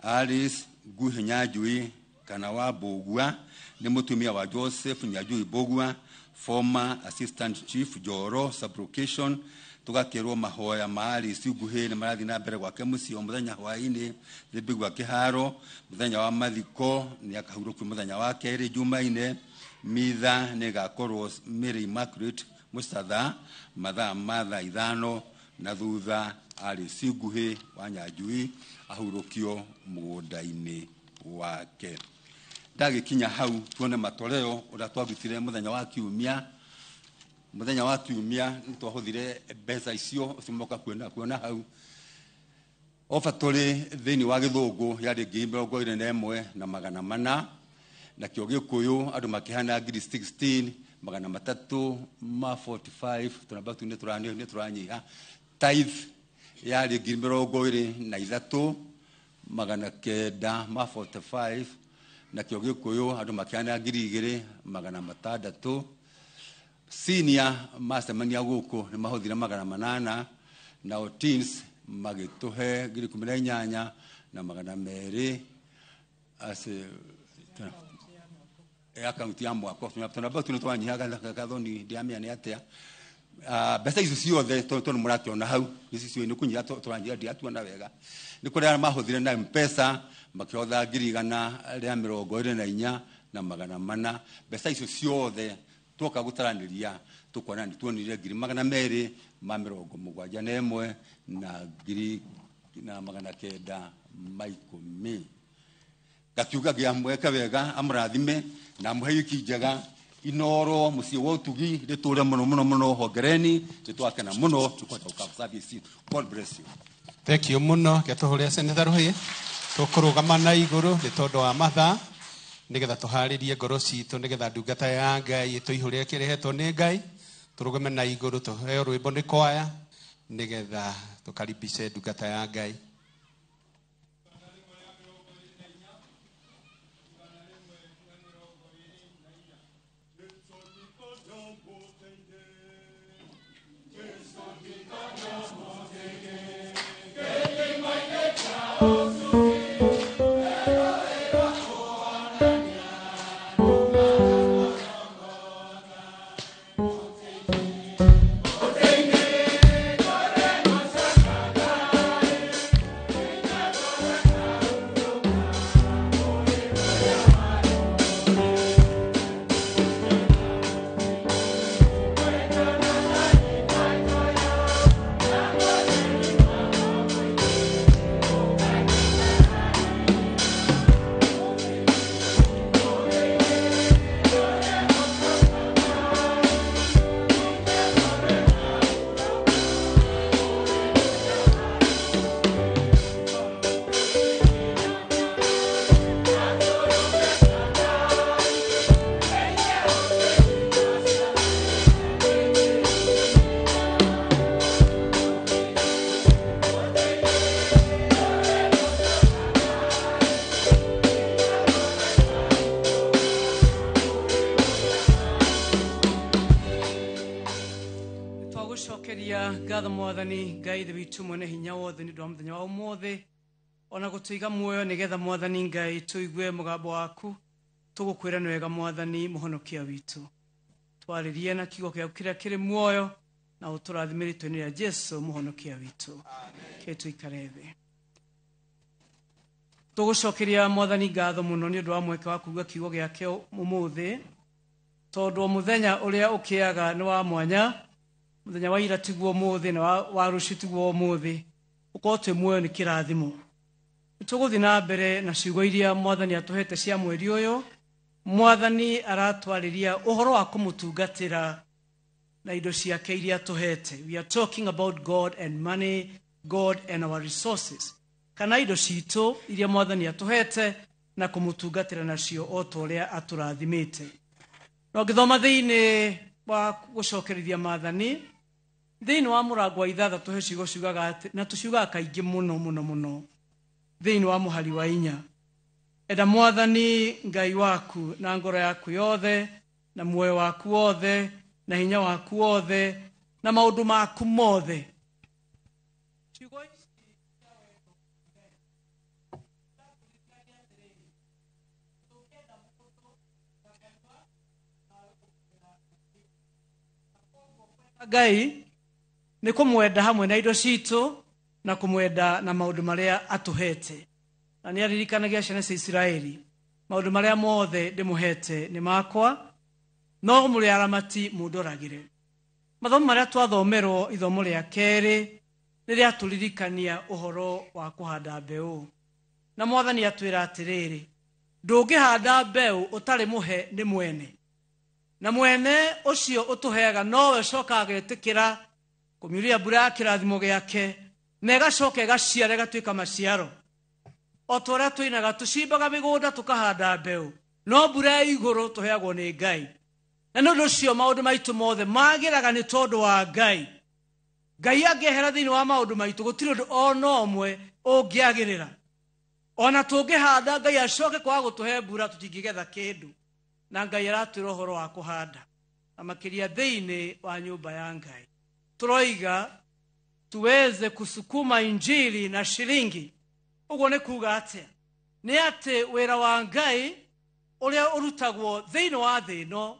Alice Nguhĩ Nyanjui kana wa Mbũgua nĩ mũtumia wa Joseph Nyanjui Mbũgua, former assistant chief Njoro sublocation. Tũgakĩrwo mahoya ma Alice Nguhĩ nĩ marathiĩ na mbere gwake mũciĩ o mũthenya hwaĩ-inĩ Thĩmbĩgua Kĩharo. Mũthenya wa mathiko nĩ akahurũkio mũthenya wa kerĩ Jumaine. Mitha nĩ ĩgakorwo Mary Immaculate Mũcatha mathaa ma thaa 5, na thutha Alice Nguhĩ wa Nyanjui ahurũkio mũgũnda-inĩ wake. Ndagĩkinya hau tuone matoleo ũrĩa twarutire mũthenya wa kiumia. Mũthenya wa kiumia nĩ twahũthire mbeca icio ũcio moka kuona hau. Oba tũrĩ thĩinĩ wa gĩthũngũ yarĩ 21,400, nakĩo gĩkũyũ andũ makĩhana 16,345, tũnamba tu nĩ tũranyiha. Tithe yarĩ 23,945, nakĩo gĩkũyũ andũ makĩhana 2,600. Senior macemania gũkũ nĩ mahũthire 800, nao teens magĩtũhe 18,200 ase akaunti ya mwako. Tũnamba tu nĩ twanyiha gathoni ndiamenya nĩ atĩa. Mbeca icio ciothe tondũ mũrakĩona hau ici ciothe nĩ kũnyiha tũranyiha, ndiatuona wega. Nĩ kũrĩ arĩa mahũthire na M-Pesa makĩhotha 124,400. Mbeca icio ciothe twoka gũtaranĩria tũkona nĩ tuonire 271 na 910. Gakiuga gĩa wega amũrathime na amũhe wiki njega. Inoro mũciĩ wa ũtugi rĩtũre mũno mũno mũno. Hongereni tũtwakena mũno tũkwenda gũka service. God bless you. Thank you mũno. Gĩatũhũrĩra Senator Rũhĩ. Tũkũrũgama na igũrũ nĩ tondũ wa mathaa nĩgetha tũharĩrie ngoro citũ nĩgetha ndungata ya Ngai ĩtũihũrĩre kĩrĩhetwo nĩ Ngai. Tũrũgame na igũrũ tũheo rwĩmbo nĩ kwaya nĩgetha tũkaribice ndungata ya Ngai. Thank you. Ngai ithe witũ mwene hinya wothe nĩ ũndũ wa mũthenya wa ũmũthĩ ona gũtũiga muoyo nĩgetha Mwathani Ngai tũigue mũgambo waku. Tũgũkwĩra nĩ wega Mwathani mũhonokia witũ, twarĩrie na kiugo gĩaku kĩrĩa kĩrĩ muoyo na ũtũrathime rĩtwa-inĩ rĩa Jesu mũhonokia witũ. Ke tũikare thĩ. Tũgũcokeria Mwathani ngatho mũno nĩ ũndũ wa mweke wa kuuga kiugo gĩake ũmũthĩ, tondũ mũthenya ũrĩa ũkĩaga nĩ wa mwanya. Mũthenya wa ira tiguo ũmũthĩ na wa rũciũ tiguo ũmũthĩ, ũkorwo twĩ muoyo nĩ kĩrathimo. Tũgũthiĩ na mbere na ciugo iria Mwathani atũhete cia mweri ũyũ. Mwathani aratwarĩria ũhoro wa kũmũtungatĩra na indo ciake iria atũhete. We are talking about God and money, God and our resources, kana indo citũ iria Mwathani atũhete na kũmũtungatĩra nacio o ta ũrĩa atũrathimĩte. No ngĩthoma thĩinĩ wa gũcokerithia maathani thĩinĩ wa mũrango wa 6 he ciugo ciugaga atĩ, na tũciugaga kaingĩ mũno mũno mũno, thĩinĩ wa mũhari wa 4, enda Mwathani Ngai waku na ngoro yaku yothe na muoyo waku wothe na hinya waku wothe na maũndũ maku mothe. Ciugo ici Ngai nĩ kũmwenda hamwe na indo citũ na kũmwenda na maũndũ marĩa atũhete. Na nĩ aririkanagia ciana cia Isiraeli, maũndũ marĩa mothe ndĩmũhete nĩ makwa, no mũrĩ aramati mũndoragĩre. Mathomo marĩa twathomerwo ithomo rĩa kerĩ nĩ rĩatũririkania ũhoro wa kũhanda mbeũ. Na Mwathani atwĩra atĩrĩrĩ, ndũngĩhanda mbeũ ũtarĩ mũhe nĩ mwene, na mwene ũcio ũtũheaga nowe ũcokaga agetĩkĩra kũmiuria mbura ya kĩrathimo gĩake na ĩgacoka ĩgaciara ĩgatuĩka maciaro. O ta ũrĩa tũinaga tũcimbaga mĩgũnda tũkahanda mbeũ, no mbura ya igũrũ tũheagwo nĩ Ngai. Na nĩ ũndũ ũcio maũndũ maitũ mothe magĩraga nĩ tondũ wa Ngai. Ngai angĩehera thĩinĩ wa maũndũ maitũ gũtirĩ ũndũ ona ũmwe ũngĩagĩrĩra. Ona tũngĩhanda Ngai acoke kwaga gũtũhe mbura tũtingĩgetha kĩndũ. Na Ngai aratwĩra ũhoro wa kũhanda na makĩria thĩinĩ wa nyũmba ya Ngai. Tũroiga tuweze kusukuma injili na shilingi. Ũguo nĩ kuga atĩa? Nĩ atĩ wĩra wa Ngai ũrĩa ũrutagwo thĩinĩ wa thĩ ĩno,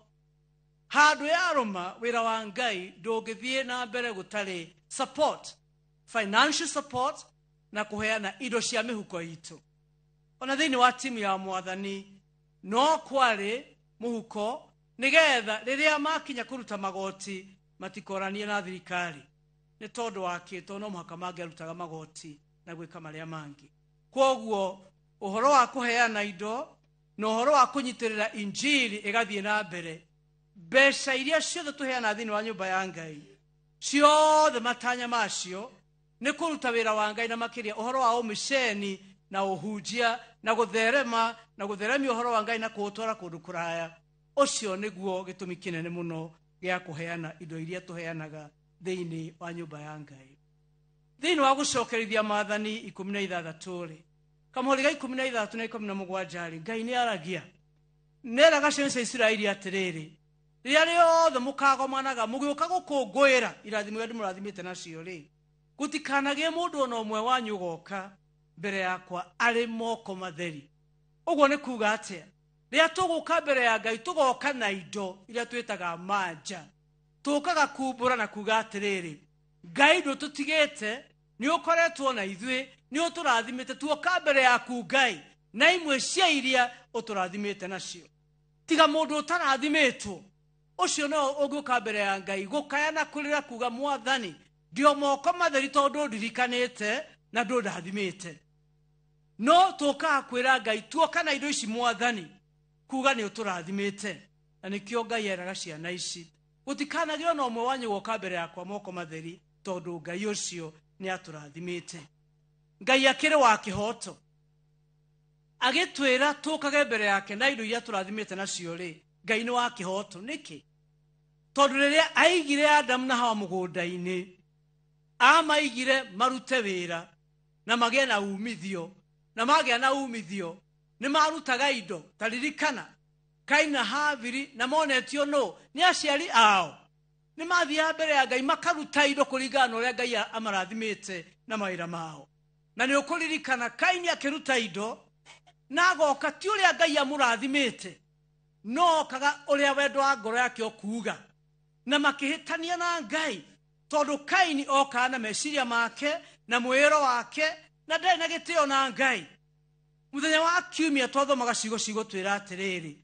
handũ yarũma wĩra wa Ngai ndũngĩthiĩ na mbere gũtarĩ support, financial support na kũheana indo cia mĩhuko itũ. Ona thĩinĩ wa timu ya Mwathani no kwarĩ mũhuko nĩgetha rĩrĩa makinya kũruta magoti matikoranie na thirikari, nĩ tondũ wa kĩ? Tondũ no mũhaka mangĩarutaga magoti na gwĩka marĩa mangĩ. Kwoguo ũhoro wa kũheana indo na ũhoro wa kũnyitĩrĩra injili ĩgathiĩ na mbere, mbeca iria ciothe tũheanaga thĩinĩ wa nyũmba ya Ngai ciothe matanya macio nĩ kũruta wĩra wa Ngai, na makĩria ũhoro wa ũmiceni na ũhunjia na gũtherema na gũtheremia ũhoro wa Ngai na kũũtwara kũndũ kũraya. Ũcio nĩguo gĩtũmi kĩnene mũno gĩa kũheana indo iria tũheanaga thĩinĩ wa nyũmba ya Ngai. Thĩinĩ wa gũcokerithia maathani 16 rĩ, kamũhũri ga 16 na 17 rĩ, Ngai nĩ aragia nĩeraga ciana cia Isiraeli atĩrĩrĩ, rĩrĩa rĩothe mũkagomanaga mũgĩũka gũkũngũĩra irathimo iria ndĩmũrathimĩte nacio rĩ, gũtikanagĩe mũndũ ona ũmwe wanyu ũgoka mbere yakwa arĩ moko matheri. Ũguo nĩ kuga atĩa? Rĩrĩa tũgũka mbere ya Ngai tũgoka na indo iria twĩtaga manja, tũkaga kumbũra na kuga atĩrĩrĩ, Ngai ndũtũtigĩte, nĩ ũkoretwo na ithuĩ, nĩ ũtũrathimĩte, tuoka mbere yaku Ngai na imwe cia iria ũtũrathimĩte nacio. Tiga mũndũ ũtarathimĩtwo, ũcio no ũngĩũka mbere ya Ngai gũkaya na kũrĩra kuga, Mwathani ndio moko matheri tondũ ndirikanĩte na ndũndathimĩte. No tũkaga kwĩra Ngai tuoka na indo ici Mwathani kuga nĩ ũtũrathimĩte. Na nĩkĩo Ngai eraga ciana ici, gũtikanagĩe ona ũmwe wanyu gũka mbere yakwa moko matheri, tondũ Ngai ũcio nĩ atũrathimĩte. Ngai akĩrĩ wa kĩhoto, agĩtwĩra tũkage mbere yake na indo iria tũrathimĩte nacio rĩ, Ngai nĩ wa kĩhoto. Nĩkĩ? Tondũ rĩrĩa aigire Adamu na Hawa mũgũnda-inĩ, amaigire marute wĩra na magĩe na umithio, na magĩa na umithio nĩ marutaga indo. Ta ririkana Kaini na Habili, na monetio nũ? Nĩ aciari ao. Nĩ mathiaga mbere ya Ngai makaruta indo kũringana na ũrĩa Ngai amarathimĩte na mawĩra mao. Na nĩ ũkũririkana Kaini akĩruta indo na agoka ti ũrĩa Ngai amũrathimĩte, no okaga ũrĩa wendo wa ngoro yake ũkuuga, na makĩhĩtania na Ngai tondũ Kaini okaga na meciria make na mwĩĩro wake na ndarĩ na gĩtĩo na Ngai. Mũthenya wa kiumia twathomaga ciugo cigũtwĩra atĩrĩrĩ,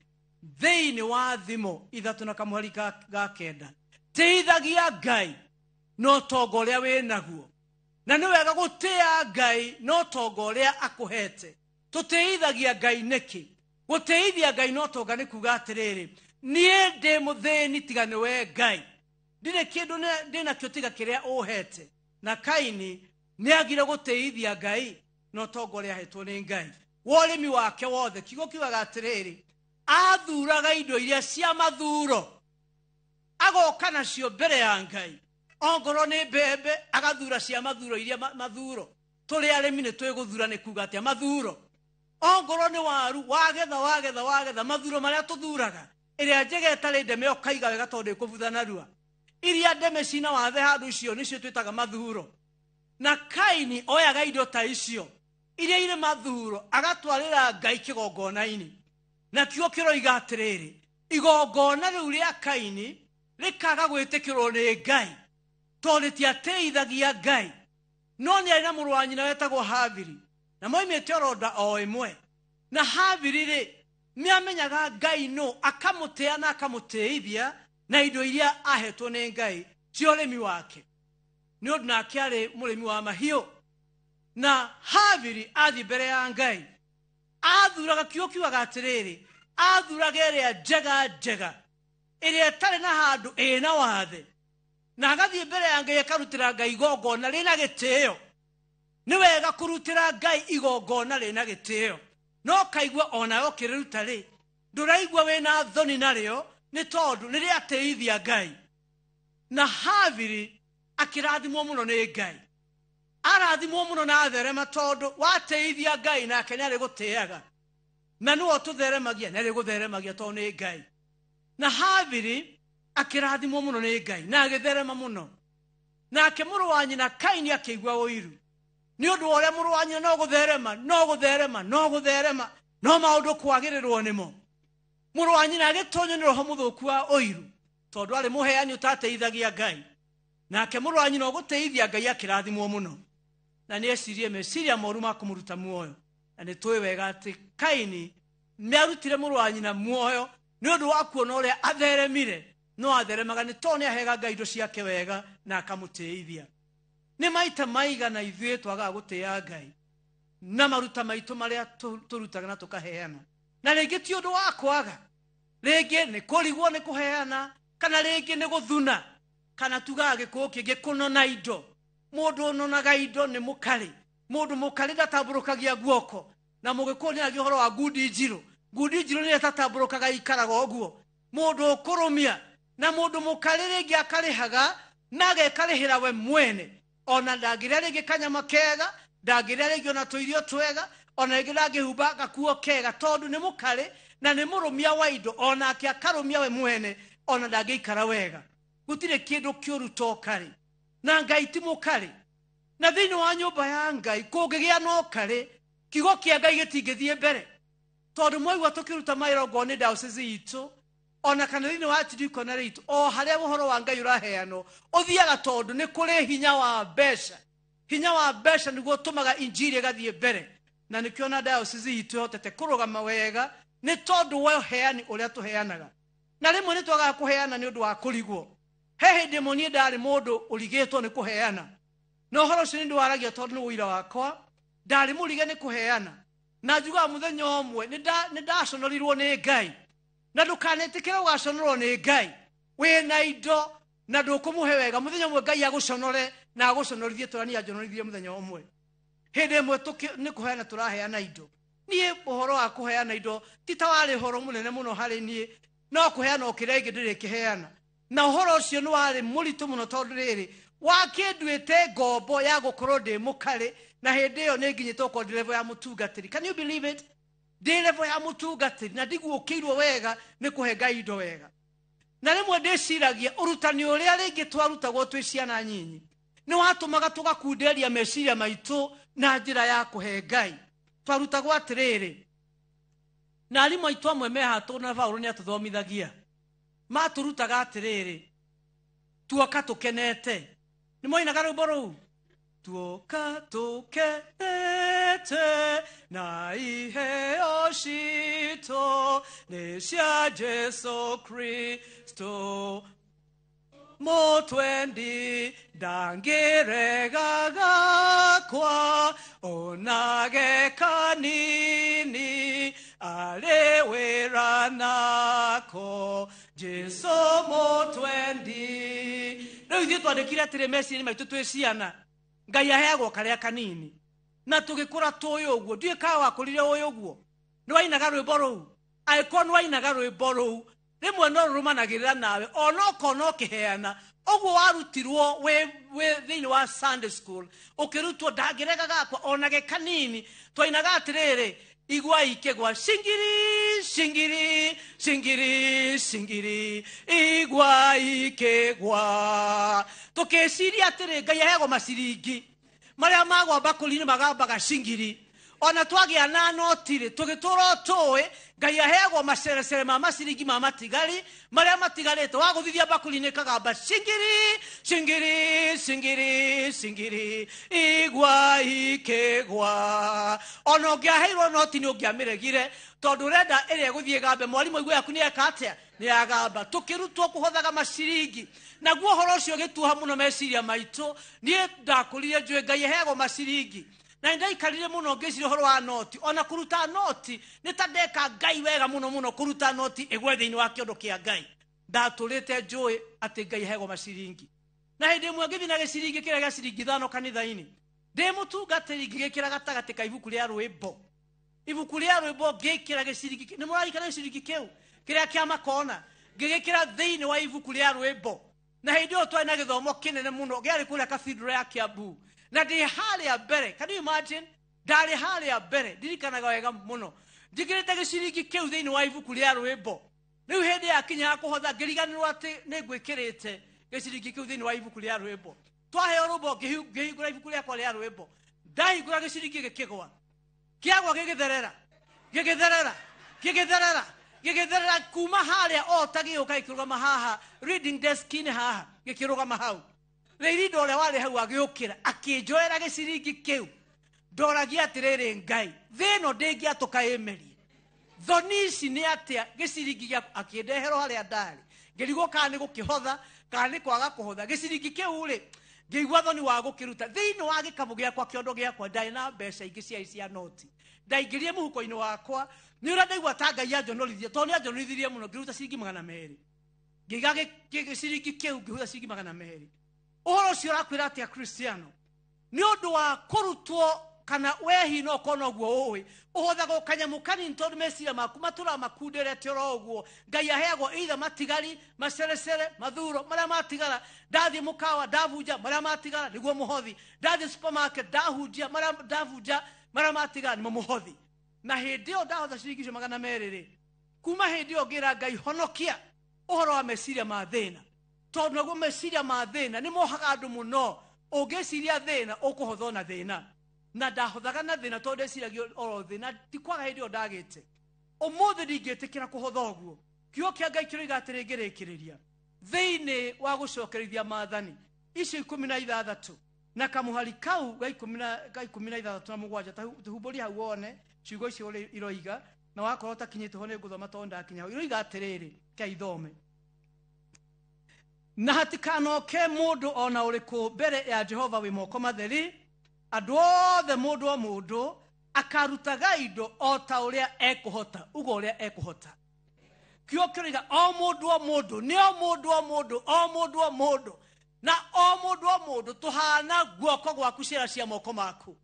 thĩinĩ wa Thimo 3 na kamũhari ga 9, tĩithagia Ngai no ũtonga ũrĩa wĩ naguo. Na nĩ wega gũtĩĩa Ngai no ũtonga ũrĩa akũhete. Tũtĩithagia Ngai nĩkĩ? Gũtĩithia Ngai no ũtonga nĩ kuga atĩrĩrĩ, niĩ ndĩ mũthĩni tiga nĩ we Ngai, ndirĩ kĩndũ ndĩ nakĩo tiga kĩrĩa ũhete. Na Kaini nĩ agire gũtĩithia Ngai no ũtonga ũrĩa ahetwo nĩ Ngai. Wa ũrĩmi wake wothe, kiugo kiugaga atĩrĩrĩ, athuraga indo iria cia mathuro agoka nacio mbere ya Ngai. Ongorwo nĩ mbembe agathura cia mathuro iria mathuro. Tũrĩ arĩmi nĩ twĩgũthura nĩ kuga atĩa mathuro. Ongorwo nĩ waru wagetha wagetha wagetha mathuro marĩa tũthuraga, ĩrĩa njega ĩtarĩ ndeme ũkaiga wega tondũ ĩkũbutha narua. Iria ndeme cina wathe handũ icio nĩcio twĩtaga mathuro. Na Kaini oyaga indo ta icio iria irĩ mathuro agatwarĩra Ngai kĩgongona-inĩ. Na kiugo kĩroiga atĩrĩrĩ, igongona rĩu rĩa Kaini rĩkaga gwĩtĩkĩrwo nĩ Ngai tondũ rĩtiatĩithagia Ngai. No nĩ arĩ na mũrũ wa nyina wetagwo Habili, na moimĩte oro nda o ĩmwe. Na Habili rĩ, nĩamenyaga Ngai nũ, akamũtĩa na akamũtĩithia na indo iria ahetwo nĩ Ngai cia ũrĩmi wake. Nĩ ũndũ nake arĩ mũrĩmi wa mahiũ. Na Habili athiĩ mbere ya Ngai, athuraga, kiugo kiugaga atĩrĩrĩ, athuraga ĩrĩa njega njega, ĩrĩa ĩtarĩ na handũ ĩna wathe, na agathiĩ mbere ya Ngai akarutĩra Ngai igongona rĩna gĩtĩo. Nĩ wega kũrutĩra Ngai igongona rĩna gĩtĩo, no kaigua onawe ũkĩrĩruta rĩ, ndũraigua wĩna thoni narĩo, nĩ tondũ nĩ rĩatĩithia Ngai. Na Habili akĩrathimwo mũno nĩ Ngai, arathimwo mũno na atherema tondũ watĩithia Ngai nake nĩ arĩgũtĩaga, na nĩwe ũtũtheremagia, nĩ arĩgũtheremagia tondũ nĩ Ngai. Na Habili akĩrathimwo mũno nĩ Ngai na agĩtherema mũno. Nake mũrũ wa nyina Kaini akĩigua ũiru nĩ ũndũ wa ũrĩa mũrũ wa nyina no gũtherema, no gũtherema, no gũtherema, no maũndũ kwagĩrĩrwo nĩmo. Mũrũ wa nyina agĩtonywo nĩ roho mũthũku wa ũiru tondũ arĩ mũheani ũtateithagia Ngai. Nake mũrũ wa nyina ũgũteithia Ngai akĩrathimwo mũno, na nĩ ecirie meciria moru ma kũmũruta muoyo. Na nĩ tũĩ wega atĩ Kaini nĩ arutire mũrũ wa nyina muoyo nĩ ũndũ wa kuona ũrĩa atheremire. No atheremaga nĩ tondũ nĩ ahega Ngai indo ciake wega na akamũtĩithia. Nĩ maita maigana ithuĩ twagaga gũtĩĩa Ngai na maruta maitũ marĩa tũrutaga na tũkaheana. Na rĩngĩ ti ũndũ wa kwaga, rĩngĩ nĩ kũrigwo nĩ kũheana, kana rĩngĩ nĩ gũthuna, kana tugaga gĩkũyũ kĩngĩ kũnona indo. Mũndũ ũnonaga indo nĩ mũkarĩ. Mũndũ mũkarĩ ndatambũrũkagia guoko. Na mũgĩkũyũ nĩaragia ũhoro wa ngundi njirũ. Ngundi njirũ nĩyo ĩtatambũrũkaga ikaraga ũguo. Mũndũ ũkũrũmia na mũndũ mũkarĩ rĩngĩ akarĩhaga na agekarĩhĩra we mwene. Ona ndangĩrĩa rĩngĩ kanyama kega, ndangĩrĩa rĩngĩ ona tũirio twega, ona rĩngĩ ndangĩhumba gakuo kega, tondũ nĩ mũkarĩ na nĩ mũrũmia wa indo, onake akarũmia we mwene, ona ndangĩikara wega. Gũtirĩ kĩndũ kĩũru ta ũkarĩ, na Ngai ti mũkarĩ. Na thĩinĩ wa nyũmba ya Ngai kũngĩgĩa na ũkarĩ, kiugo kĩa Ngai gĩtingĩthiĩ mbere. Tondũ mwaigua tũkĩruta mawĩra ongorwo nĩ diocese itũ, ona kana thĩinĩ wa archdeaconry itũ, o harĩa ũhoro wa Ngai ũraheanwo ũthiaga, tondũ nĩ kũrĩ hinya wa mbeca. Hinya wa mbeca nĩguo ũtũmaga injiri ĩgathiĩ mbere. Na nĩkĩo na diocese itũ ĩhotete kũrũgama wega, nĩ tondũ wa ũheani ũrĩa tũheanaga. Na rĩmwe nĩ twagaga kũheana nĩ ũndũ wa kũrigwo. He hĩndĩ ĩmwe niĩ ndarĩ mũndũ ũrigĩtwo nĩ kũheana, na ũhoro ũcio nĩ ndĩwaragia tondũ nĩ ũira wakwa. Ndarĩ mũrige nĩ kũheana, na njugaga mũthenya ũmwe nĩ ndaconorirwo nĩ Ngai. Na ndũkanetĩkĩre ũgaconorwo nĩ Ngai wĩna indo na ndũkũmũhe wega. Mũthenya ũmwe Ngai agũconore na agũconorithie tũrĩa niĩ anjonorithirie mũthenya ũmwe. Hĩndĩ ĩmwe nĩ kũheana tũraheana indo. Niĩ ũhoro wa kũheana indo ti ta warĩ ũhoro mũnene mũno harĩ niĩ, no kũheana o kĩrĩa ingĩ ndĩrĩkĩheana. Na ũhoro ũcio nĩ warĩ mũritũ mũno tondũ rĩrĩ, wakĩnduĩte ngombo ya gũkorwo ndĩ mũkarĩ, na hĩndĩ ĩyo nĩ nginyĩte gũkorwo ndĩ level ya mũtungatĩri. Can you believe it? Ndĩ level ya mũtungatĩri na ndiguũkĩirwo wega nĩ kũhe Ngai indo wega. Na rĩmwe ndĩciragia ũrutani ũrĩa rĩngĩ twarutagwo twĩ ciana nyinyi nĩ watũmaga tũgakunderia meciria maitũ na njĩra ya kũhe Ngai. Twarutagwo atĩrĩrĩ, na arimũ aitũ amwe mehatũ na Paũlũ nĩ atũthomithagia, matũrutaga atĩrĩrĩ, tuoka tũkenete. Nĩ mwainaga rwĩmbo rũu, tuoka tũkenete na iheo citũ nĩ cia Jesu Kristo, mutwendi ndangĩrega gakwa onage kanini arĩ wĩra nako Jesu mutwendi. Rĩu ithuĩ twandĩkire atĩrĩ meciria maitũ twĩ ciana, Ngai aheagwo karĩa kanini, na tũgĩkũra tũĩ ũguo. Ndiũĩ kana wakũrire ũĩ ũguo, nĩ wainaga rwĩmbo rũu. Angĩkorwo nĩ wainaga rwĩmbo rũu, rĩmwe no rũrũmanagĩrĩra nawe onokorwo no kĩheana. Ũguo warutirwo wĩ thĩinĩ wa Sunday school, ũkĩrutwo ndangĩrega gakwa onage kanini. Twainaga atĩrĩrĩ, igwa ikĩgwa cingiri cingiri cingiri cingiri igwa ikĩgwa. Tũkĩciria atĩrĩ, Ngai aheagwo maciringi marĩa magwa mbakũri-inĩ magambaga cingiri. Ona twagĩa na noti-rĩ, tũgĩtũra tũĩ Ngai aheagwo macerecere ma maciringi ma matigari marĩa matigarĩte, wagũthithia mbakũri-inĩ kagamba cingiri cingiri cingiri cingiri igwa ikĩgwa. Ona ũngĩaheirwo noti nĩ ũngĩamĩregire, tondũ ũrenda ĩrĩa ĩgũthiĩ ĩgambe. Mwarimũ igua yaku nĩ eka atĩa? Nĩ yagamba. Tũkĩrutwo kũhothaga maciringi, naguo ũhoro ũcio ũgĩtuoha mũno meciria maitũ. Niĩ ndakũrire njũĩ Ngai aheagwo maciringi, na ndaikarire mũno ngĩciria ũhoro wa noti. Ona kũruta noti nĩ ta ndeka Ngai wega mũno mũno, kũruta noti ĩgwe thĩinĩ wa kĩondo kĩa Ngai. Ndatũrĩte njũĩ atĩ Ngai aheagwo maciringi. Na hĩndĩ ĩmwe ngĩthiĩ na gĩciringi kĩrĩa gĩa ciringi 5 kanitha-inĩ, ndĩ mũtungatĩri, ngĩgĩkĩra gatagatĩ ka ibuku rĩa rwĩmbo. Ibuku rĩa rwĩmbo ngĩkĩra gĩciringi, nĩ mũrarikana gĩciringi kĩu kĩrĩa kĩa makona, ngĩgĩkĩra thĩinĩ wa ibuku rĩa rwĩmbo. Na hĩndĩ ĩyo twarĩ na gĩthomo kĩnene mũno gĩarĩ kũrĩa cathedral ya Kiambu, na ndĩ harĩa mbere. Can you imagine? Ndarĩ harĩa mbere, ndirikanaga wega mũno, njĩkĩrĩte gĩciringi kĩu thĩinĩ wa ibuku rĩa rwĩmbo. Rĩu hĩndĩ yakinya ya kũhotha, ngĩriganĩrwo atĩ nĩ ngwĩkĩrĩte gĩciringi kĩu thĩinĩ wa ibuku rĩa rwĩmbo. Twaheo rwĩmbo, ngĩhingũra ibuku rĩakwa rĩa rwĩmbo, ndahingũra gĩciringi gĩkĩgwa, kĩagwa gĩgĩtherera gĩgĩtherera gĩgĩtherera gĩgĩtherera kuma harĩa o ta gĩũka gĩkĩrũgama haha reading desk-inĩ haha, gĩkĩrũgama hau. Rĩirindo ũrĩa warĩ hau agĩũkĩra akĩnjoera gĩciringi kĩu. Ndoragia atĩrĩrĩ, Ngai, thĩ ĩno ndĩngĩatũka ĩmerie, thoni ici nĩ atĩa gĩciringi gĩaku? Akĩndeherwo harĩa ndarĩ, ngĩrigwo kana nĩ gũkĩhotha kana nĩ kwaga kũhotha gĩciringi kĩu rĩ. Ngĩigua thoni wa gũkĩruta thĩinĩ wa gĩkabũ gĩakwa, kĩondo gĩakwa. Ndarĩ na mbeca ingĩ ciarĩ cia noti, ndaingĩrie mũhuko-inĩ wakwa. Nĩ ũrĩa ndaigua ta Ngai anjonorithie, tondũ nĩ anjonorithirie mũno. Ngĩruta ciringi 200, ngĩiga gĩciringi kĩu, ngĩhũthĩra ciringi 200. Ũhoro ũcio ũrakwĩra atĩa, Kristiano? Nĩ ũndũ wa kũrutwo kana wehi no ũkorwo noguo ũĩ, ũhothagwo kanyamũ kanini tondũ meciria maku matũraga makunderete oro ũguo. Ngai aheagwo either matigari, macerecere, mathuro marĩa matigara. Ndathiĩ mũkawa ndabunja marĩa matigara nĩguo mũhothi, ndathiĩ supermarket ndahunjia marĩa ndabunja marĩa matigara nĩmo mũhothi. Na hĩndĩ ĩyo ndahotha ciringi icio 200 rĩ, kuma hĩndĩ ĩyo ngĩra Ngai, honokia ũhoro wa meciria ma thĩna, tondũ naguo meciria ma thĩna nĩ mohaga andũ mũno. Ũngĩciria thĩna ũkũhothwo na thĩna, na ndahothaga na thĩna tondũ ndeciragia oro thĩna, ti kwaga hĩndĩ ĩyo ndagĩte. Ũmũthĩ ndingĩtĩkĩra kũhotha ũguo. Kiugo kĩa Ngai kĩroiga atĩrĩ, ngĩrĩkĩrĩria thĩinĩ wa gũcokerithia maathani icio 16 na kamũhari kau ga 16 na 7, tũhumbũrie hau wone ciugo icio ũrĩa iroiga, na wakorwo ũtakinyĩte ho nĩ ngũthoma tondũ ndakinya hau. Iroiga atĩrĩrĩ, kĩa ithome: na hatikanoke mũndũ ona ũrĩkũ mbere ya Jehova wĩ moko matheri, andũ othe mũndũ o mũndũ akarutaga indo o ta ũrĩa ekũhota. Uga ũrĩa ekũhota. Kiugo kĩroiga o mũndũ o mũndũ, nĩ o mũndũ o mũndũ, o mũndũ o mũndũ, na o mũndũ o mũndũ tũhana guoko gwaku, ciara cia moko maku.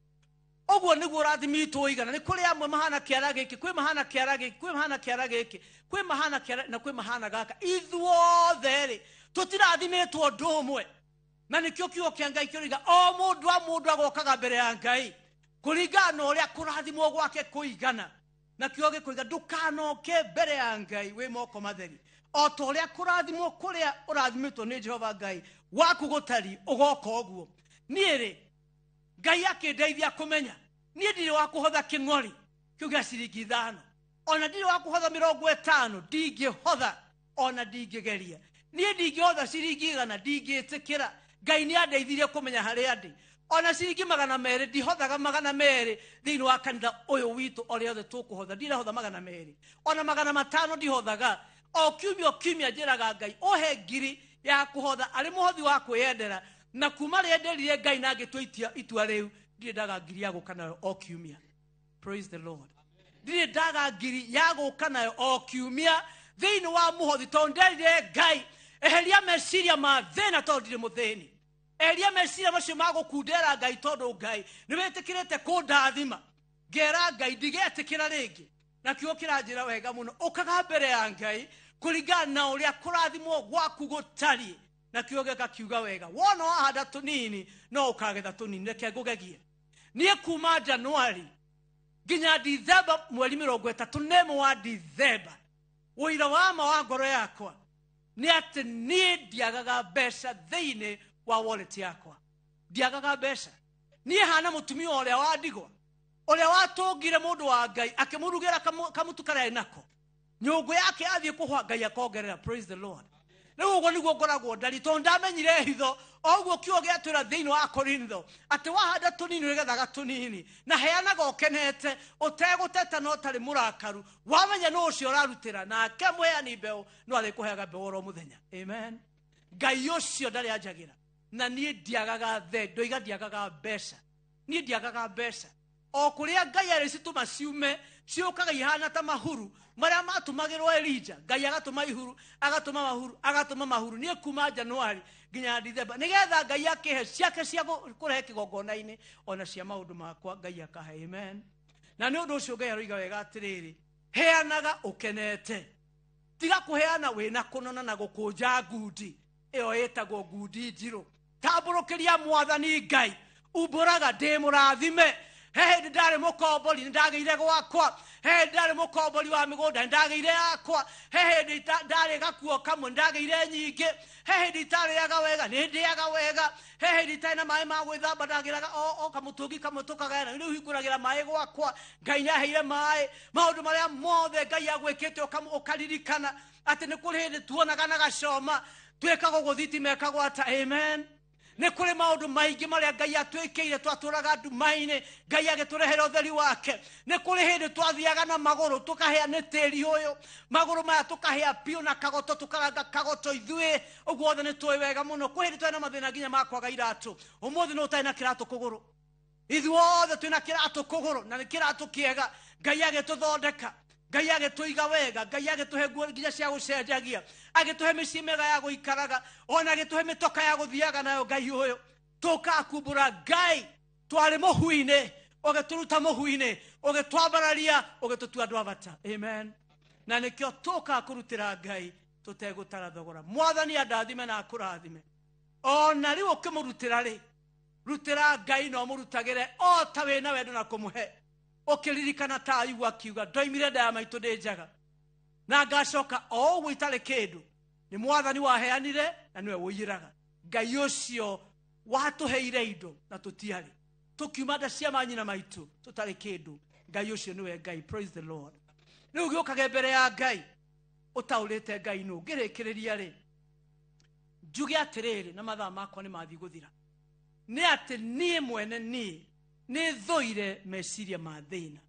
Ũguo nĩguo ũrathimi witũ ũigana. Nĩ kũrĩ amwe mahana kĩara gĩkĩ, kwĩ mahana kĩara gĩkĩ, kwĩ mahana kĩara gĩkĩ, kwĩ mahana kĩara na kwĩ mahana gaka. Ithuothe rĩ tũtirathimĩtwo ũndũ ũmwe, na nĩkĩo kiugo kĩa Ngai kĩroiga o mũndũ o mũndũ agokaga mbere ya Ngai kũringana na ũrĩa kũrathimwo gwake kũigana. Na kiugo gĩkoiga ndũkanoke mbere ya Ngai wĩ moko matheri. O ta ũrĩa kũrathimwo kũrĩa ũrathimĩtwo nĩ Jehova Ngai waku gũtari, ũgoka ũguo. Niĩ rĩ, Ngai akĩndeithia kũmenya niĩ ndirĩ wa kũhotha kĩng'ori kĩu gĩa ciringi 5, ona ndirĩ wa kũhotha 50, ndingĩhotha ona ndingĩgeria. Niĩ ndingĩhotha ciringi 100, ndingĩtĩkĩra. Ngai nĩ andeithirie kũmenya harĩa ndĩ. Ona ciringi 200 ndihothaga 200 thĩinĩ wa kanitha ũyũ witũ, ũrĩa othe tũkũhotha ndirahotha 200, ona 500 ndihothaga. O kiumia o kiumia njĩraga Ngai ũhe ngiri ya kũhotha arĩ mũhothi wa kwĩyendera, na kuma rĩrĩa nderire Ngai na ngĩtua itua rĩu, ndirĩ ndaga ngiri ya gũka nayo o kiumia. Praise the Lord. Ndirĩ ndaga ngiri ya gũka nayo o kiumia thĩinĩ wa mũhothi, tondũ nderire Ngai eheria meciria ma thĩna, tondũ ndirĩ mũthĩni. Eheria meciria macio ma gũkundera Ngai, tondũ Ngai nĩ wĩtĩkĩrĩte kũndathima. Ngera Ngai ndigetĩkĩra rĩngĩ. Na kiugo kĩranjĩra wega mũno, ũkaga mbere ya Ngai kũringana na ũrĩa kũrathimwo gwaku gũtariĩ. Na kiugo gĩkakiuga wega, wona wahanda tũnini no ũkagetha tũnini. Reke ngũgegie, niĩ kuma Januari nginya Dithemba, mweri 31 wa Dithemba, ũira wa ma wa ngoro yakwa nĩ atĩ niĩ ndiagaga mbeca thĩinĩ wa wallet yakwa. Ndiagaga mbeca. Niĩ hana mũtumia ũrĩa wa ndigwa, ũrĩa watũngire mũndũ wa Ngai akĩmũrugĩra kamũtu karĩa arĩ nako, nyũngũ yake athiĩ kũhwa, Ngai akongerera. Praise the Lord. Rĩu ũguo nĩguo ngoragwo ndari, tondũ ndamenyire hitho. O ũguo kiugo gĩatwĩra thĩinĩ wa Korintho atĩ wahanda tũnini ũrĩgethaga tũnini, na heanaga ũkenete ũtegũteta na ũtarĩ mũrakaru, wamenya nũ ũcio ũrarutĩra, nake mũheani mbeũ no arĩkũheaga mbeũ oro mũthenya. Amen. Ngai ũcio ndarĩ anjagĩra, na niĩ ndiagaga the ndoiga ndiagaga mbeca. Niĩ ndiagaga mbeca. O kũrĩa Ngai arĩcitũma ciume, ciũkaga ihana ta mahuru marĩa matũmagĩrwo Elija. Ngai agatũma ihuru, agatũma mahuru, agatũma mahuru. Niĩ kuma Januari nginya Dithemba, nĩgetha Ngai akĩhe ciake cia kũrehe kĩgongona-inĩ, ona cia maũndũ makwa Ngai akahe. Amen. Na nĩ ũndũ ũcio Ngai aroiga wega atĩrĩrĩ, heanaga ũkenete, tiga kũheana wĩna kũnona na gũkũnja ngundi ĩyo ĩtagwo ngundi njirũ. Tambũrũkĩria Mwathani Ngai, umbũraga ndĩ mũrathime. He hĩndĩ ndarĩ mũkombori, nĩ ndagĩire gwakwa. He hĩndĩ ndarĩ mũkombori wa mĩgũnda, nĩ ndagĩire yakwa. He hĩndĩ ndarĩ gakuo kamwe, nĩ ndagĩire nyingĩ. He hĩndĩ itarĩaga wega, nĩ ndĩaga wega. He hĩndĩ itarĩ na maĩ ma gwĩthamba, ndagĩraga o kamũtũngi kamwe tũkagayana. Rĩu hingũragĩra maĩ gwakwa, Ngai nĩ aheire maĩ. Maũndũ marĩa mothe Ngai agwĩkĩte ũkaririkana atĩ nĩ kũrĩ hĩndĩ tuonaga na gacoma, twĩkagwo ũguo thitima ĩkagwata. Amen. Nĩ kũrĩ maũndũ maingĩ marĩa Ngai atwĩkĩire, twatũraga nduma-inĩ, Ngai agĩtũrehera ũtheri wake. Nĩ kũrĩ hĩndĩ twathiaga na magũrũ tũkahĩa nĩ tĩri ũyũ, magũrũ maya tũkahĩa biũ na kagoto, tũkaranga kagoto ithuĩ, ũguo othe nĩ tũĩ wega mũno. Kwĩ hĩndĩ twarĩ na mathĩna nginya ma kwaga iratũ. Ũmũthĩ nĩ ũtarĩ na kĩratũ kũgũrũ, ithuothe twĩna kĩratũ kũgũrũ, na nĩ kĩratũ kĩega. Ngai agĩtũthondeka, Ngai agĩtũiga wega, Ngai agĩtũhe nguo nginya cia gũcenjagia, agĩtũhe mĩciĩ mĩega ya gũikaraga, ona agĩtũhe mĩtoka ya gũthiaga nayo. Ngai ũyũ tũkakumbũra Ngai, twarĩ mũhu-inĩ, ũgĩtũruta mũhu-inĩ, ũgĩtwambararia, ũgĩtũtua andũ a bata. Amen. Na nĩkĩo tũkaga kũrutĩra Ngai tũtegũtara thogora. Mwathani andathime na akũrathime. Ona rĩu ũkĩmũrutĩra rĩ, rutĩra Ngai na ũmũrutagĩre o ta wĩna wendo na kũmũhe, ũkĩririkana ta Ayubu akiuga, ndoimire nda ya maitũ ndĩ njaga, na ngacoka o ũguo itarĩ kĩndũ. Nĩ Mwathani waheanire na nĩwe ũiyĩraga. Ngai ũcio watũheire indo na tũtiarĩ, tũkiuma nda cia manyina maitũ tũtarĩ kĩndũ, Ngai ũcio nĩwe Ngai. Praise the Lord. Rĩu gĩũkage mbere ya Ngai ũtaũrĩte Ngai nũ. Ngĩrĩkĩrĩria rĩ, njuge atĩrĩrĩ, na mathaa makwa nĩ mathiĩ gũthira, nĩ atĩ niĩ mwene niĩ nĩ thũire meciria ma thĩna,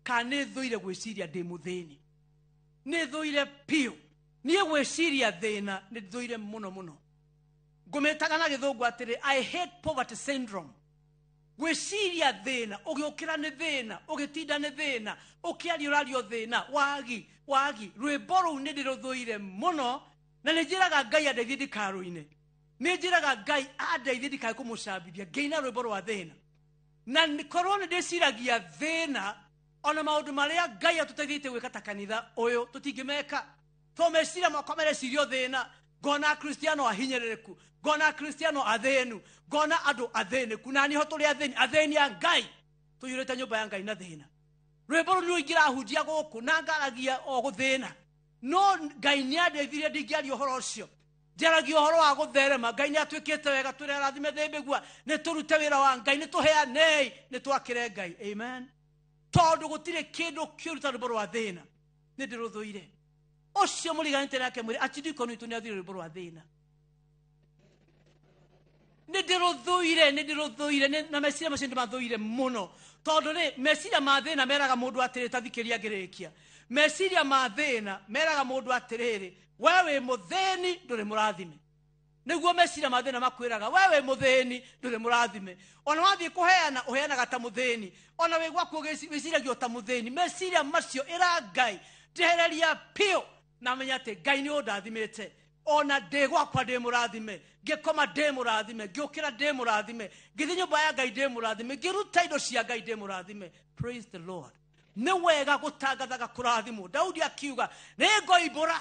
kana nĩ thũire gwĩciria ndĩ mũthĩni. Nĩ thũire biũ niĩ gwĩciria thĩna, nĩ thũire mũno mũno. Ngũmĩtaga na gĩthũngũ atĩrĩ, I hate poverty syndrome. Gwĩciria thĩna, ũgĩũkĩra nĩ thĩna, ũgĩtinda nĩ thĩna, ũkĩaria ũraria thĩna, wagi wagi. Rwĩmbo rũu nĩ ndĩrũthũire mũno, na nĩ njĩraga Ngai andeithie ndikarũine. Nĩ njĩraga Ngai andeithie ndikae kũmũcambithia ngĩina rwĩmbo rwa thĩna. Na korwo nĩ ndĩciragia thĩna, ona maũndũ marĩa Ngai atũteithĩtie gwĩka ta kanitha ũyũ tũtingĩmeka, to meciria makwa marecirio thĩna. Ngona Akristiano ahinyĩrĩrĩku, ngona Akristiano athĩnu, ngona andũ athĩnĩku, na niho tũrĩ athĩni, athĩni a Ngai, tũiyũrĩte nyũmba ya Ngai na thĩna. Rwĩmbo rũu nĩ ingĩrahunjia gũkũ na ngaragia o gũthĩna. No Ngai nĩ andeithirie ndingĩaria ũhoro ũcio. Njaragia ũhoro wa gũtherema. Ngai nĩ atuĩkĩte wega, tũrĩ arathime thĩmbĩgua, nĩ tũrute wĩra wa Ngai, nĩ tũheanei, nĩ twakĩre Ngai. Amen. Tondũ gũtirĩ kĩndũ kĩũru ta rwĩmbo rwa thĩna, nĩ ndĩrũthũire. Ũcio mũriganĩte nake mwĩre achidikoni witũ nĩ athire rwĩmbo rwa thĩna. Nĩ ndĩrũthũire, nĩ ndĩrũthũire, na meciria macio ndĩmathũire mũno. Tondũ rĩ, meciria ma thĩna meraga mũndũ atĩrĩ, ta thikĩria ngĩrĩkia. Meciria ma thĩna meraga mũndũ atĩrĩrĩ, we wĩ mũthĩni ndũrĩ mũrathime. Nĩguo meciria ma thĩna makwĩraga, we wĩ mũthĩni ndũrĩ mũrathime. Ona wathiĩ kũheana, ũheanaga ta mũthĩni. Ona wĩ gwaku wĩciragia o ta mũthĩni. Meciria macio ĩra Ngai, njehereria piũ, na menya atĩ Ngai nĩ ũndathimĩte. Ona ndĩ gwakwa ndĩ mũrathime, ngĩkoma ndĩ mũrathime, ngĩũkĩra ndĩ mũrathime, ngĩthiĩ nyũmba ya Ngai ndĩ mũrathime, ngĩruta indo cia Ngai ndĩ mũrathime. Praise the Lord. Nĩ wega gũtangathaga kũrathimwo. Daudi akiuga, nĩ ngoimbũra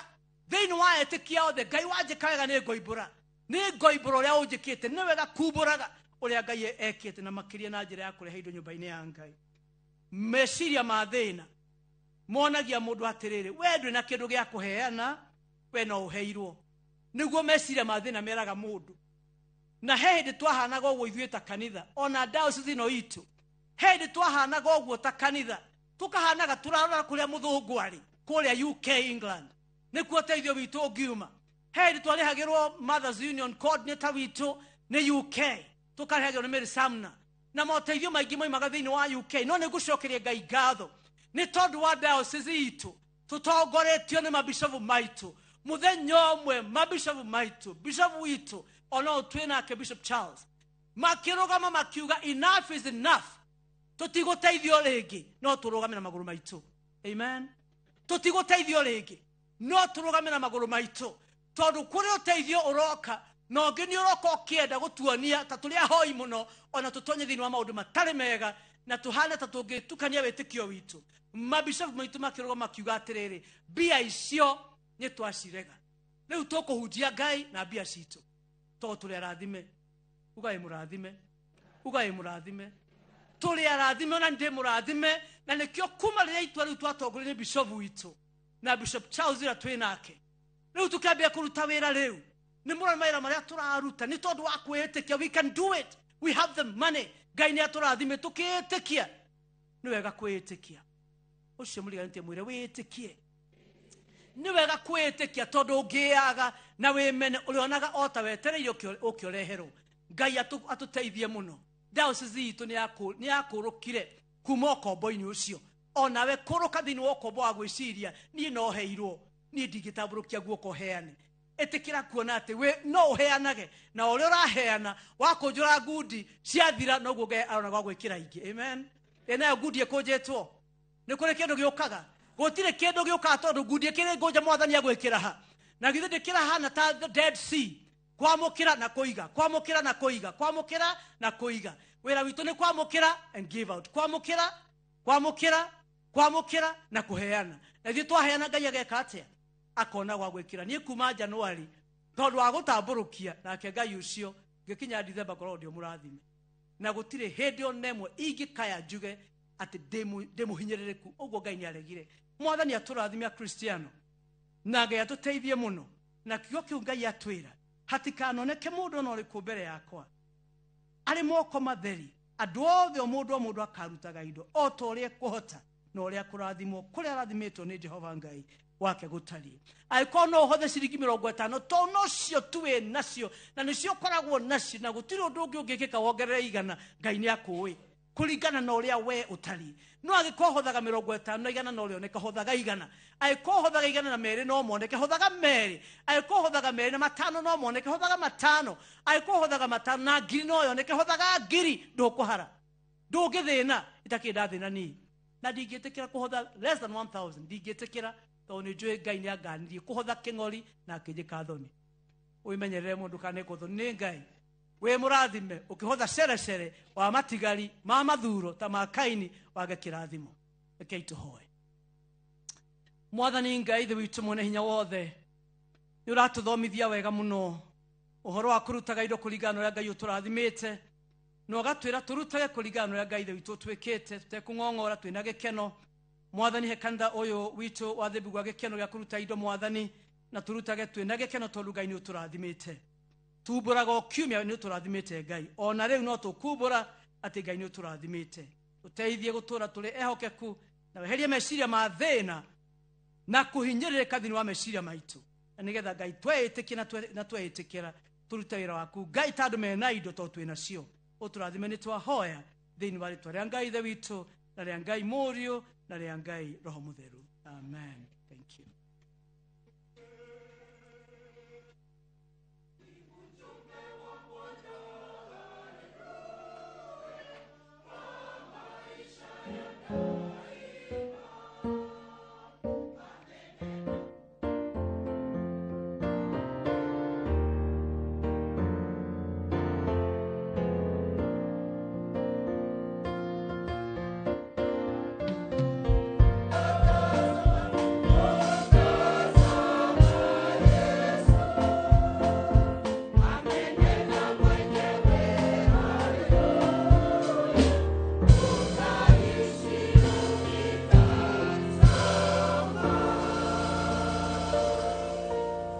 thĩinĩ wa etĩkia othe, Ngai wanjĩka wega nĩ ngoimbũra, nĩ ngoimbũra ũrĩa ũnjĩkĩte. Nĩ wega kumbũraga ũrĩa Ngai ekĩte, na makĩria na njĩra ya kũrehe indo nyũmba-inĩ ya Ngai. Meciria ma thĩna monagia mũndũ atĩrĩrĩ, we ndũrĩ na kĩndũ gĩa kũheana, we no ũheirwo. Nĩguo meciria ma thĩna meraga mũndũ. Na he hĩndĩ twahanaga ũguo ithuĩ ta kanitha, ona diocese ĩno itũ, he hĩndĩ twahanaga ũguo ta kanitha, tũkahanaga tũrarora kũrĩa mũthũngũ arĩ, kũrĩa UK England, nĩkuo ũteithio witũ ũngiuma. He hĩndĩ twarĩhagĩrwo Mothers Union coordinator witũ nĩ UK, tũkarĩhagĩrwo nĩ Mary Sumner, na moteithio maingĩ moimaga thĩinĩ wa UK. No nĩ ngũcokeria Ngai ngatho nĩ tondũ wa diocese itũ tũtongoretio nĩ mabishopu maitũ. Mũthenya ũmwe mabishopu maitũ, bishopu witũ ona twĩ nake Bishop Charles, makĩrũgama makiuga enough is enough, tũtigũteithio rĩngĩ, no tũrũgame na magũrũ maitũ. Amen. Tũtigũteithio rĩngĩ, no tũrũgame na magũrũ maitũ, tondũ kũrĩ ũteithio ũroka na ũngĩ nĩ ũroka ũkĩenda gũtuonia ta tũrĩ ahoi mũno, ona tũtonye thĩinĩ wa maũndũ matarĩ mega na tũhane ta tũngĩtukania wĩtĩkio witũ. Mabishopu maitũ makĩrũgama makiuga atĩrĩrĩ, mbia icio nĩ twacirega, rĩu tũkũhunjia Ngai na mbia citũ, tondũ tũrĩ arathime. Uga wĩ mũrathime, uga wĩ mũrathime, tũrĩ arathime, ona ndĩ mũrathime. Na nĩkĩo kuma rĩrĩa itua rĩu twatongorio nĩ bishopu witũ na Bishop Charles ũrĩa twĩ nake, rĩu tũkĩambia kũruta wĩra. Rĩu nĩ mũrona mawĩra marĩa tũraruta nĩ tondũ wa kwĩĩtĩkia. We can do it, we have the money. Ngai nĩ atũrathime tũkĩĩtĩkia. Nĩ wega kwĩĩtĩkia. Ũcio mũriganĩtie mwĩre wĩĩtĩkie. Nĩ wega kwĩĩtĩkia, tondũ ũngĩaga na wĩmene ũrĩonaga o ta wetereire ũkĩoreherwo. Ngai atũteithie mũno. Diocese itũ nĩ yakũrũkire kuma ũkombo-inĩ ũcio. Onawe kũrũka thĩinĩ wa ũkombo wa gwĩciria niĩ no heirwo, niĩ ndingĩtambũrũkia guoko heane. Ĩtĩkĩra kuona atĩ we no ũheanage, na ũrĩa ũraheana wakũnjũra ngundi ciathira, noguo Ngai arona gwa gwĩkĩra ingĩ. Amen. Ĩ nayo ngundi ĩkũnjĩtwo, nĩ kũrĩ kĩndũ gĩũkaga? Gũtirĩ kĩndũ gĩũkaga, tondũ ngundi ĩkĩrĩ ngũnja mwathani agwĩkĩra ha? Na githĩ ndĩkĩrahana ta the Dead Sea, kwamũkĩra na kũiga, kwamũkĩra na kũiga, kwamũkĩra na kũiga. Wĩra witũ nĩ kwamũkĩra and give out, kwamũkĩra, kwamũkĩra, kwamũkĩra na kũheana. Na ithuĩ twaheana, Ngai ageka atĩa? Akona gwa gwĩkĩra. Niĩ kuma January, tondũ wa gũtambũrũkia nake Ngai ũcio, ngĩkinya December ngoragwo ndĩ mũrathime, na gũtirĩ hĩndĩ ona ĩmwe ingĩkaya njuge atĩ ndĩ mũhinyĩrĩrĩku. Ũguo Ngai nĩ aregire. Mwathani atũrathime Akristiano, na Ngai atũteithie mũno. Na kiugo kĩu Ngai atwĩra, hatikanoneke mũndũ ona ũrĩkũ mbere yakwa arĩ moko matheri. Andũ othe, o mũndũ o mũndũ akarutaga indo o ta ũrĩa ekũhota na ũrĩa kũrathimwo kũrĩa arathimĩtwo nĩ Jehova Ngai wake gũtariĩ. Angĩkorwo no ũhothe ciringi 50, tondũ nocio tu wĩ nacio na nĩcio ũkoragwo nacio, na gũtirĩ ũndũ ũngĩ ũngĩkĩka wongerere 100, Ngai nĩ akũĩ kũringana na ũrĩa we ũtariĩ. No angĩkorwo hothaga 50 na 100 no rĩoneka, hothaga 100. Angĩkorwo hothaga 102 no moneke, hothaga 2. Angĩkorwo hothaga 25 no moneke, hothaga 5. Angĩkorwo hothaga 5 na 1000 no yoneke, hothaga 1000. Ndũkũhara, ndũngĩthĩna. Itakĩrĩ ndathĩna niĩ, na ndingĩtĩkĩra kũhotha less than 1000, ndingĩtĩkĩra, tondũ nĩ njũĩ Ngai nĩ anganirie kũhotha kĩng'ori na akĩnjĩka thoni. Wĩmenyerere mũndũ kanekwo thoni nĩ Ngai. Wĩ mũrathime ũkĩhotha cerecere wa matigari ma mathuro ta ma Kaini, wage kĩrathimo. Rekei tũhoe. Mwathani Ngai Ithe witũ mwene hinya wothe, nĩ ũratũthomithia wega mũno ũhoro wa kũrutaga indo kũringana na ũrĩa Ngai ũtũrathimĩte, na ũgatwĩra tũrutage kũringana na ũrĩa Ngai Ithe witũ ũtwĩkĩte, tũtekũng'ong'ora, twĩna gĩkeno. Mwathani he kanitha ũyũ witũ wa Thĩmbigwa gĩkeno gĩa kũruta indo Mwathani, na tũrutage twĩna gĩkeno tondũ Ngai nĩ ũtũrathimĩte. Tumbũraga o kiumia nĩ ũtũrathimĩte Ngai, ona rĩu no tũkumbũra atĩ Ngai nĩ ũtũrathimĩte. Tũteithie gũtũra tũrĩ ehokeku na weherie meciria ma thĩna na kũhinyĩrĩrĩka thĩinĩ wa meciria maitũ, na nĩgetha Ngai tweĩtĩkia na tweĩtĩkĩra tũrute wĩra waku Ngai ta andũ mena indo tondũ twĩ nacio. Ũtũrathime nĩ twahoya thĩinĩ wa rĩtwa rĩa Ngai Ithe witũ na rĩa Ngai Mũriũ na rĩa Ngai Roho Mũtheru. Amen. Thank you.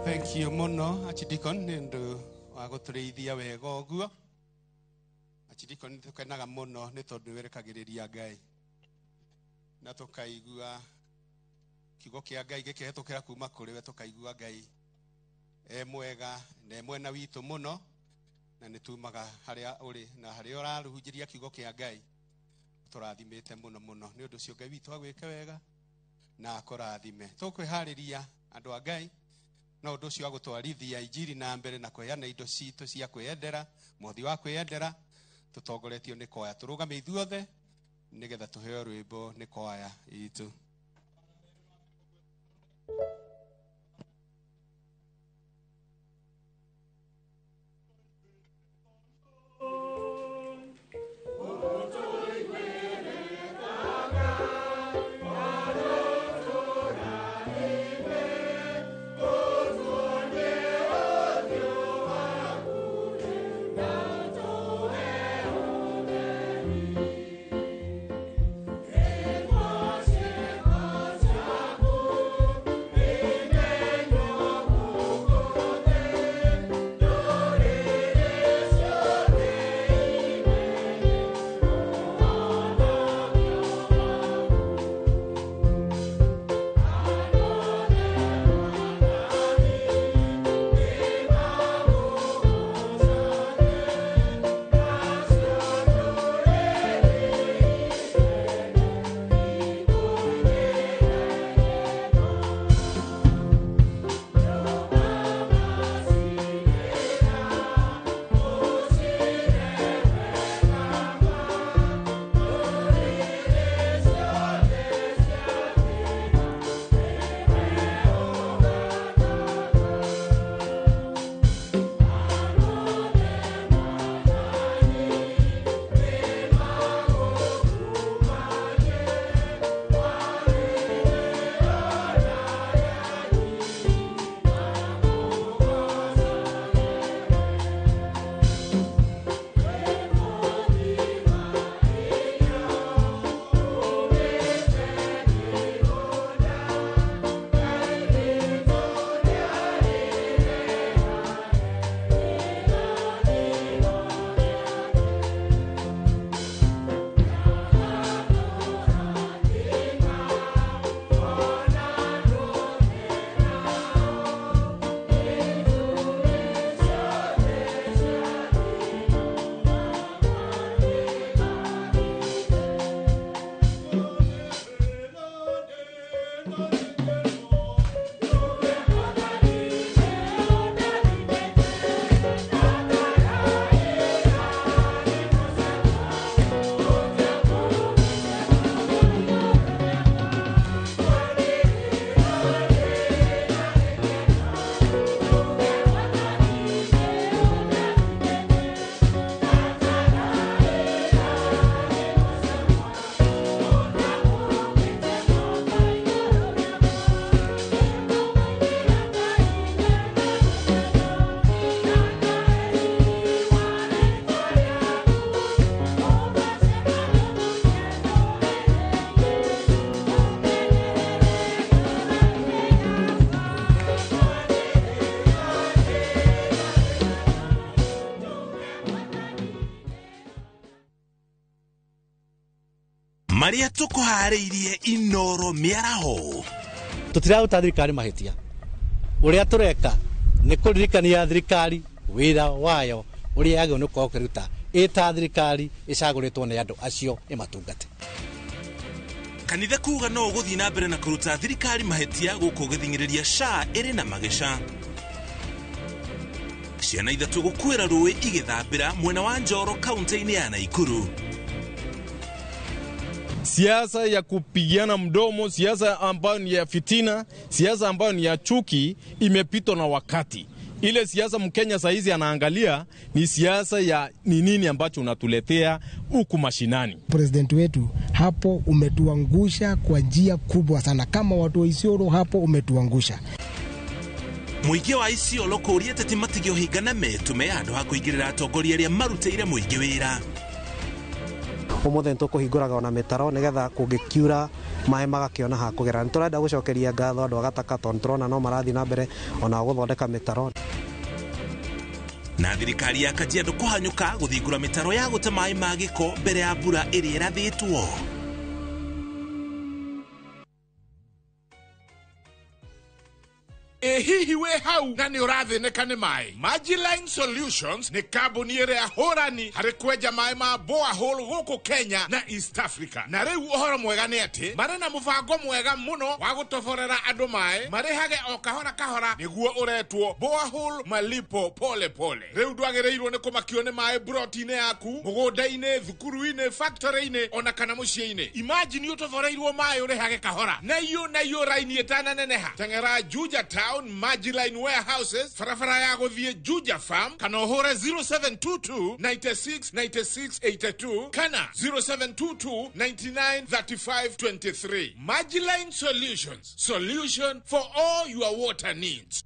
Thank you muno Archdeacon nĩ ũndũ wa gũtũrĩithia wega ũguo. Archdeacon nĩ tũkenaga mũno nĩ tondũ wĩrekagĩrĩria Ngai na tũkaigua kiugo kĩa Ngai gĩkĩhetũkĩra kuma kũrĩ we, tũkaigua Ngai e mwega na e mwena witũ mũno, na nĩ tumaga harĩa ũrĩ na harĩa ũrarũhunjĩria kiugo kĩa Ngai tũrathimĩte mũno mũno. Nĩ ũndũ ũcio Ngai witũ agwĩke wega na akũrathime. Tũkwĩharĩria andũ a Ngai na ũndũ ũcio wa gũtwarithia injiri na mbere na kũheana indo citũ cia kwĩyendera, mũhothi wa kwĩyendera, tũtongoretio nĩ kwaya. Tũrũgame ithuothe nĩgetha tũheo rwĩmbo nĩ kwaya itũ. Marĩa tũkũharĩirie Inoro mĩaraho. Tũtiraruta thirikari mahĩtia. Ũrĩa tũreka nĩ kũririkania thirikari wĩra wayo ũrĩa yagĩrĩirwo nĩ gũkorwo ĩkĩruta ĩta thirikari ĩcagũrĩtwo nĩ andũ acio ĩmatungate. Kanitha kuga no ũgũthiĩ na mbere na kũruta thirikari mahĩtia gũkũ ũgĩthing'ĩrĩria SHA ĩrĩ na magĩca. Ciana ithatũ gũkuĩra rũĩ igĩthambĩra mwena wa Njoro kaunti-inĩ ya Naikuru. Siasa ya kupigiana mdomo, siasa ambayo ni ya fitina, siasa ambayo ni ya chuki imepitwa na wakati. Ile siasa Mkenya saizi anaangalia ni siasa ya ni nini ambacho unatuletea huku mashinani. President wetu hapo umetuangusha kwa njia kubwa sana, kama watu wa Isiolo hapo umetuangusha. Mũingĩ wa Isiolo kũũria ateti matige ũhinga na metũme handũ ha kũingĩrĩra atongoria arĩa marutĩire mũingĩ wĩra. Ũmũthĩ nĩtũkũhingũraga ona mĩtaro nĩgetha kũngĩkiura maĩ magakĩona ha kũgera. Nĩtũrenda gũcokeria ngatho andũ a Gataka tondũ nĩtũrona no marathiĩ na mbere ona gũthondeka mĩtaro. Na thirikari ya Kajiado kũhanyũka gũthingũra mĩtaro ya gũte maĩ ma gĩko mbere ya mbura ĩrĩa ĩrathĩtwo. Ĩ hihi wĩ hau na nĩ ũrathĩnĩka nĩ maĩ? Magiline Solutions nĩ kambuni ĩrĩa hũrani harĩ kwenja maĩ ma borehole gũkũ Kenya na East Africa. Na rĩu ũhoro mwega nĩ atĩ marĩ na mũbango mwega mũno wa gũtoborera andũ maĩ marĩhage o kahora kahora nĩguo ũretwo borehole malipo pole pole. Rĩu ndwagĩrĩirwo nĩ kũmakio nĩ maĩ broti-inĩ yaku, mũgũnda-inĩ, thukuru-inĩ, factory-inĩ ona kana mũciĩ-inĩ. Imagine ũtoboreirwo maĩ ũrĩhage kahora na iyo na iyo raini ĩtananeneha. Teng'era Juja Town Magiline Warehouses, barabara ya gũthiĩ Juja Farm, kana ũhũre 0722 96 96 82 kana 0722 99 35 23. Magiline Solutions, solution for all your water needs.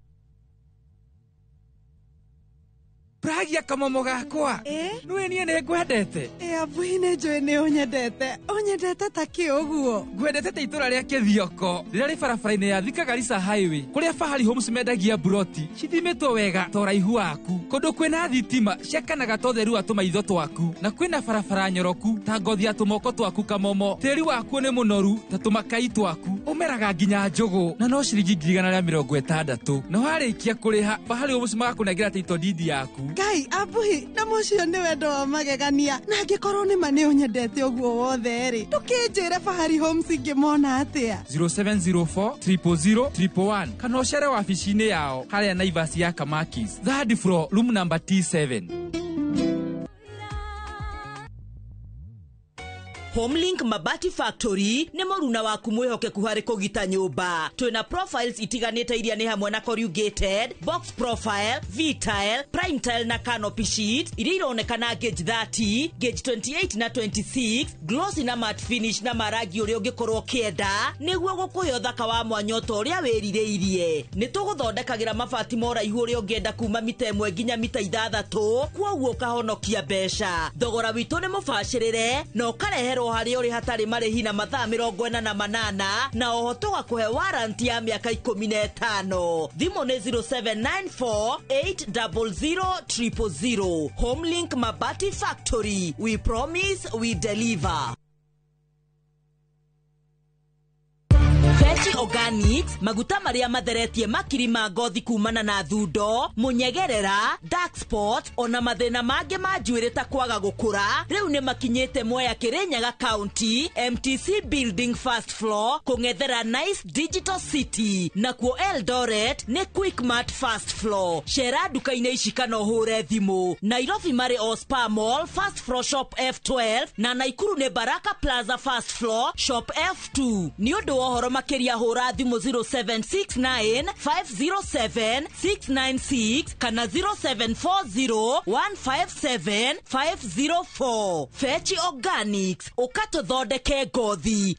Pragia kamomo gakwa. Nĩũĩ niĩ nĩ ngwendete. Abuhi nĩ njũĩ nĩ ũnyendete. Ũnyendete ta kĩ ũguo? Ngwendete ta itũra rĩa Kĩthioko rĩrĩa rĩ barabara-inĩ ya Thika Garissa Highway kũrĩa Fahari Homes mendagia buroti cithimĩtwo wega ta ũraihu waku, kũndũ kwĩna thitima ciakanaga ta ũtheru wa tũmaitho twaku, na kwĩna barabara nyoroku ta ngothi ya tũmoko twaku kamomo. Tĩri wakuo nĩ mũnoru ta tũmakai twaku, ũmeraga nginya njũgũ na no ciringi 160,000. Na warĩkia kũrĩha Fahari Homes magakũnengera title deed yaku. Ngai abuhi na mũcio nĩ wendo wa magegania, na angĩkorwo nĩ ma nĩ ũnyendete ũguo wothe rĩ, ndũkĩnjĩre Fahari Homes ingĩmona atĩa? 0704 000 111 kana ũcere wabici-inĩ yao harĩa Naivas ya Kamakis, third floor, room number T7. Homelink Mabati Factory nĩ mũruna waku mwĩhokeku harĩ kũgita nyũmba. Twĩna profiles itiganĩte iria nĩ hamwe na corrugated, box profile, V-tile, prime tile na canopy sheet iria ironekana gauge 30, gauge 28 na 26, glossy na matte finish na marangi ũrĩa ũngĩkorwo ũkĩenda nĩguo gũkũhe ũthaka wa mwanya ta ũrĩa wĩrirĩirie. Nĩ tũgũthondekagĩra mabati ma ũraihu ũrĩa ũngĩenda kuma mita 1 nginya mita 6, kwoguo ũkahonokia mbeca. Thogora witũ nĩ mũbacĩrĩre na ũkareherwo harĩa ũrĩ hatarĩ marĩhi na mathaa 48 na oho tũgakũhe warranty ya mĩaka 15. Thimũ nĩ 0794 800 000. Homelink Mabati Factory, we promise we deliver. Fechi Organics, maguta maria matheretie makiri ma ngothi kumana na thundo, munyegerera, dark spot, ona mathina mangĩ ma njuĩrĩ ta kwaga gũkũra, rĩu nĩ makinyĩte Mwea Kirinyaga County, MTC Building first floor, kũng'ethera Nice Digital City, nakuo Eldoret nĩ Quickmart first floor. Cera nduka-inĩ ici kana ũhũre thimũ. Nairobi marĩ o Spa Mall first floor shop F12 na Naikuru nĩ Baraka Plaza first floor shop F2. Nĩ ũndũ wa ũhoro makĩria hũra thimũ 0769 507 696 kana 0740 157 504. Fechi Organics, ũkatũthondeke ngothi.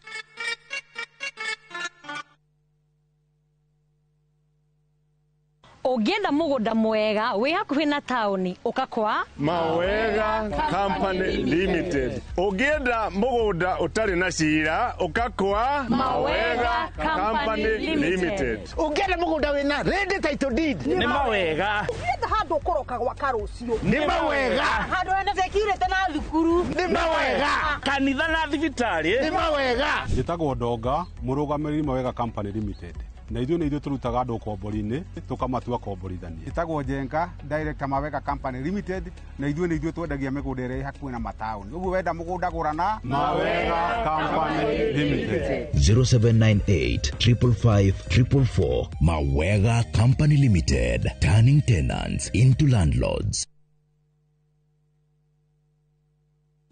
Ũngĩenda mũgũnda mwega wĩ hakuhĩ na taũni ũka kwa Mawega Company Limited. Ũngĩenda mũgũnda ũtarĩ na cira ũka kwa Mawega Company Company Limited. Ũngĩenda mũgũnda wĩna ready title deed Nĩ mawega. Ũngĩenda handũ ũkũroka gwaka rũciũ Nĩ mawega. Handũ hena security na thukuru Nĩ mawega. Kanitha na thibitarĩ Nĩ mawega. Njĩtagwo Ndonga, mũrũgamĩrĩri Mawega Company Limited. Na ithuĩ nĩ ithuĩ tũrutaga andũ ũkombori-inĩ tũkamatua komborithania. Njĩtagwo Njenga, director Mawega Company Limited, na ithuĩ nĩ ithuĩ twendagia mĩgũnda ĩrĩa ĩ hakuhĩ na mataũni. Ũguo wenda mũgũnda gũra na Mawega Company Limited. 0798 555 444. Mawega Company Limited, turning tenants into landlords.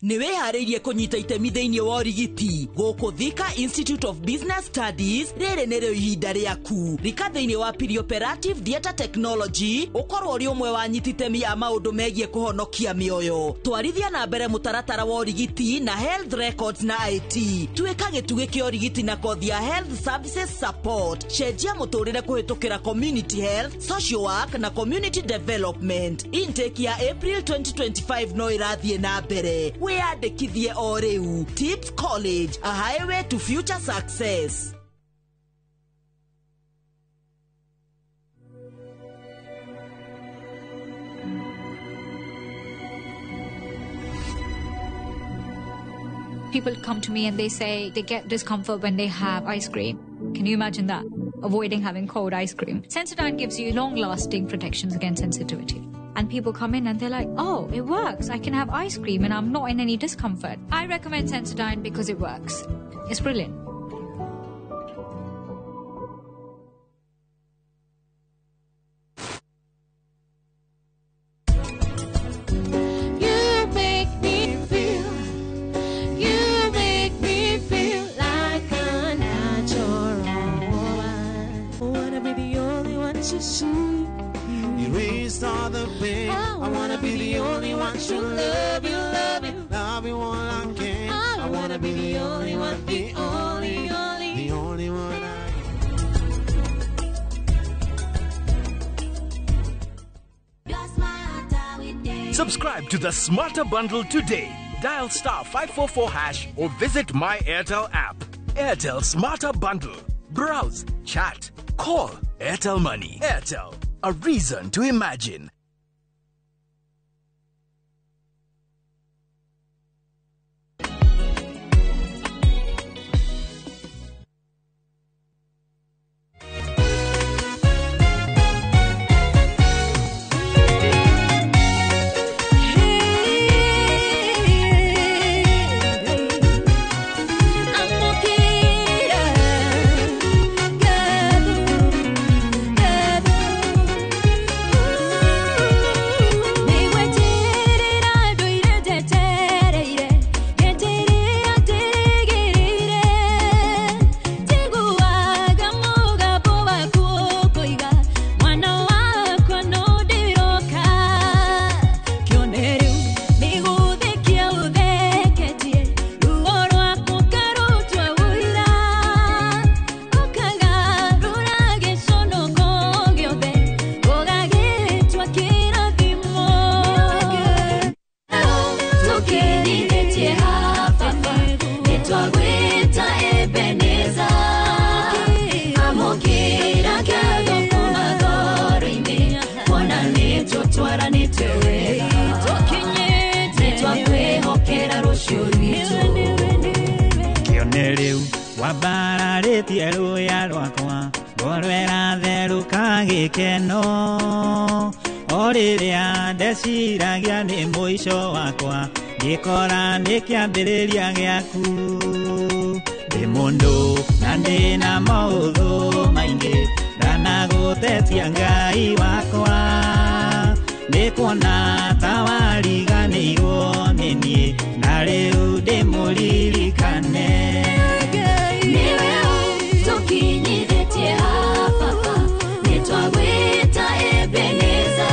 Nĩ wĩharĩirie kũnyita itemi thĩinĩ wa ũrigiti gũkũ Thika Institute of Business Studies? Rĩrĩ nĩrĩo ihinda rĩaku. Rika thĩinĩ wa Perioperative Theatre Technology, ũkorwo ũrĩ ũmwe wa anyiti itemi a maũndũ megiĩ kũhonokia mĩoyo. Twarithia na mbere mũtaratara wa ũrigiti na health records na IT. Tuĩka gĩtugĩ kĩa ũrigiti na kothi ya Health Services Support. Cenjia mũtũrĩre kũhĩtũkĩra community health, social work na community development. Intake ya April 2025 no ĩrathiĩ na mbere. Wĩyandĩkithie o rĩu. Tips College, a highway to future success. People come to me and they say they get discomfort when they have ice cream. Can you imagine that? Avoiding having cold ice cream. Sensodyne gives you long-lasting protections against sensitivity. And people come in and they're like, oh, it works. I can have ice cream and I'm not in any discomfort. I recommend Sensodyne because it works. It's brilliant. You make me feel, you make me feel like a natural woman. I wanna be the only one to see. Erase all the pain. I wanna be the only one to love you, love you, love you all I can. I wanna be the only one, the only, only, the only one I. Subscribe to the Smarter Bundle today. Dial star 544 hash or visit My Airtel app. Airtel Smarter Bundle. Browse, chat, call. Airtel Money. Airtel, a reason to imagine. Wambararĩtie rũya rwakwa ngoro ĩratherũka gĩkeno o rĩrĩa ndeciragia nĩ mũico wakwa ngĩkora nĩ kĩambĩrĩria gĩaku ndĩ mũndũ na ndĩna maũthũ maingĩ ndanagũtetia Ngai wakwa nĩkuona ta wariganĩirwo nĩ niĩ na rĩu ndĩmũririkane. Tukinyithĩtie baba nĩtwagwĩta Ebeneza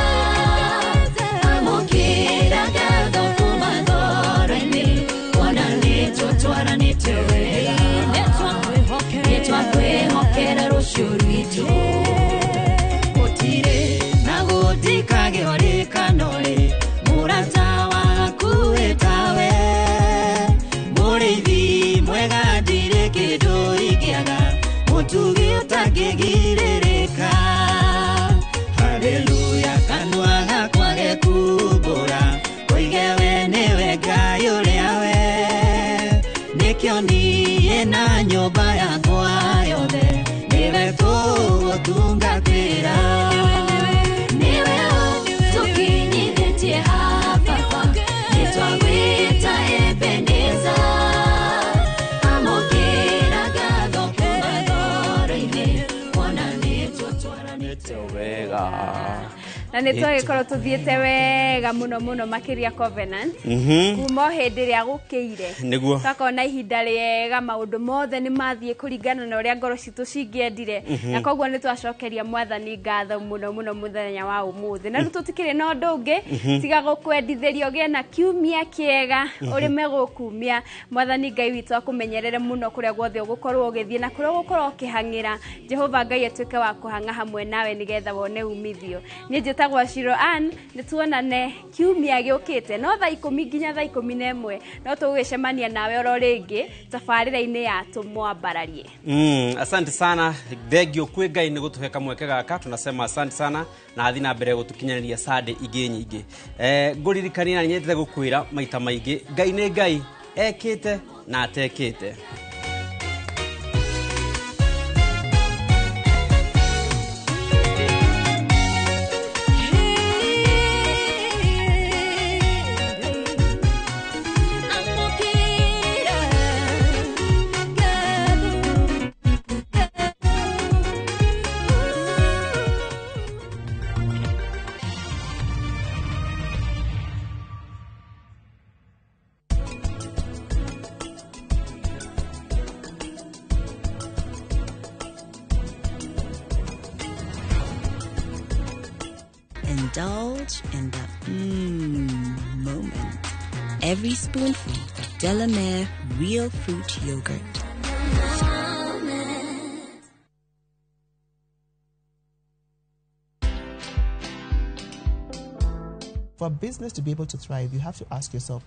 amũkĩra ngatho kuma ngoro-inĩ kuona nĩtũtwaranĩte wega nĩtwakwĩhokera rũciũ rwitũ gũtirĩ na gũtikagĩa rĩkano-rĩ mũrata waku ĩtawe mũrĩithi mwega ndirĩ kĩndũ ingĩaga. Mũtugi ũtangĩgirĩrĩka. Haleluya, kanua gakwa gekumbũra koige we nĩwe Ngai ũrĩa we. Nĩkĩo niĩ na nyũmba yakwa yothe nĩwe tũgũtungatĩra. Nĩwe ũtũkinyithĩtie haha Baba, nĩtwagwĩta Ebeneza. Amũkĩra ngatho kuma ngoro-inĩ, kuona nĩtũtwaranĩte wega. Na nä twagäkorwo tå thiä wega må no må no makä ria Covenant kuma o hä ndä ä rä a gå kä ire. Nĩguo. Twakona ihinda rĩega, maũndũ mothe nĩ mathiĩ kũringana na ũrĩa ngoro citũ cingĩendire. Na koguo nĩ twacokeria mwathani ngatho mũno mũno mũthenya wa ũmũthĩ. Na rĩu tũtikĩrĩ na ũndũ ũngĩ tiga gũkwendithĩria ũgĩe na kiumia kĩega, ũrĩme gũkumia mwathani Ngai witũ akũmenyerere mũno kũrĩa guothe ũgũkorwo ũgĩthiĩ na kũrĩa ũgũkorwo ũkĩhang'ĩra. Jehova Ngai atuĩke wa kũhang'a hamwe nawe nĩgetha wone umithio. Niĩ njĩtagwo Shiro Ann, nĩ tuonane kiumia gĩũkĩte no thaa 10 nginya thaa 11, no tũgũgĩcemania nawe oro rĩngĩ tabarĩra-inĩ ya Tũmwambararie. Asante sana, thengio kwĩ Ngai nĩ gũtũhe kamweke gaka, tunasema asante sana na athi na mbere gũtũkinyanĩria Sunday ingĩ nyingĩ. Ngũririkania na nyendete gũkwĩra maita maingĩ, Ngai nĩ Ngai ekĩte na atekĩte. Amũkĩra ngatho. Indulge in the moment. Every spoonful of Delamere Real Fruit Yogurt. For a business to be able to thrive, you have to ask yourself,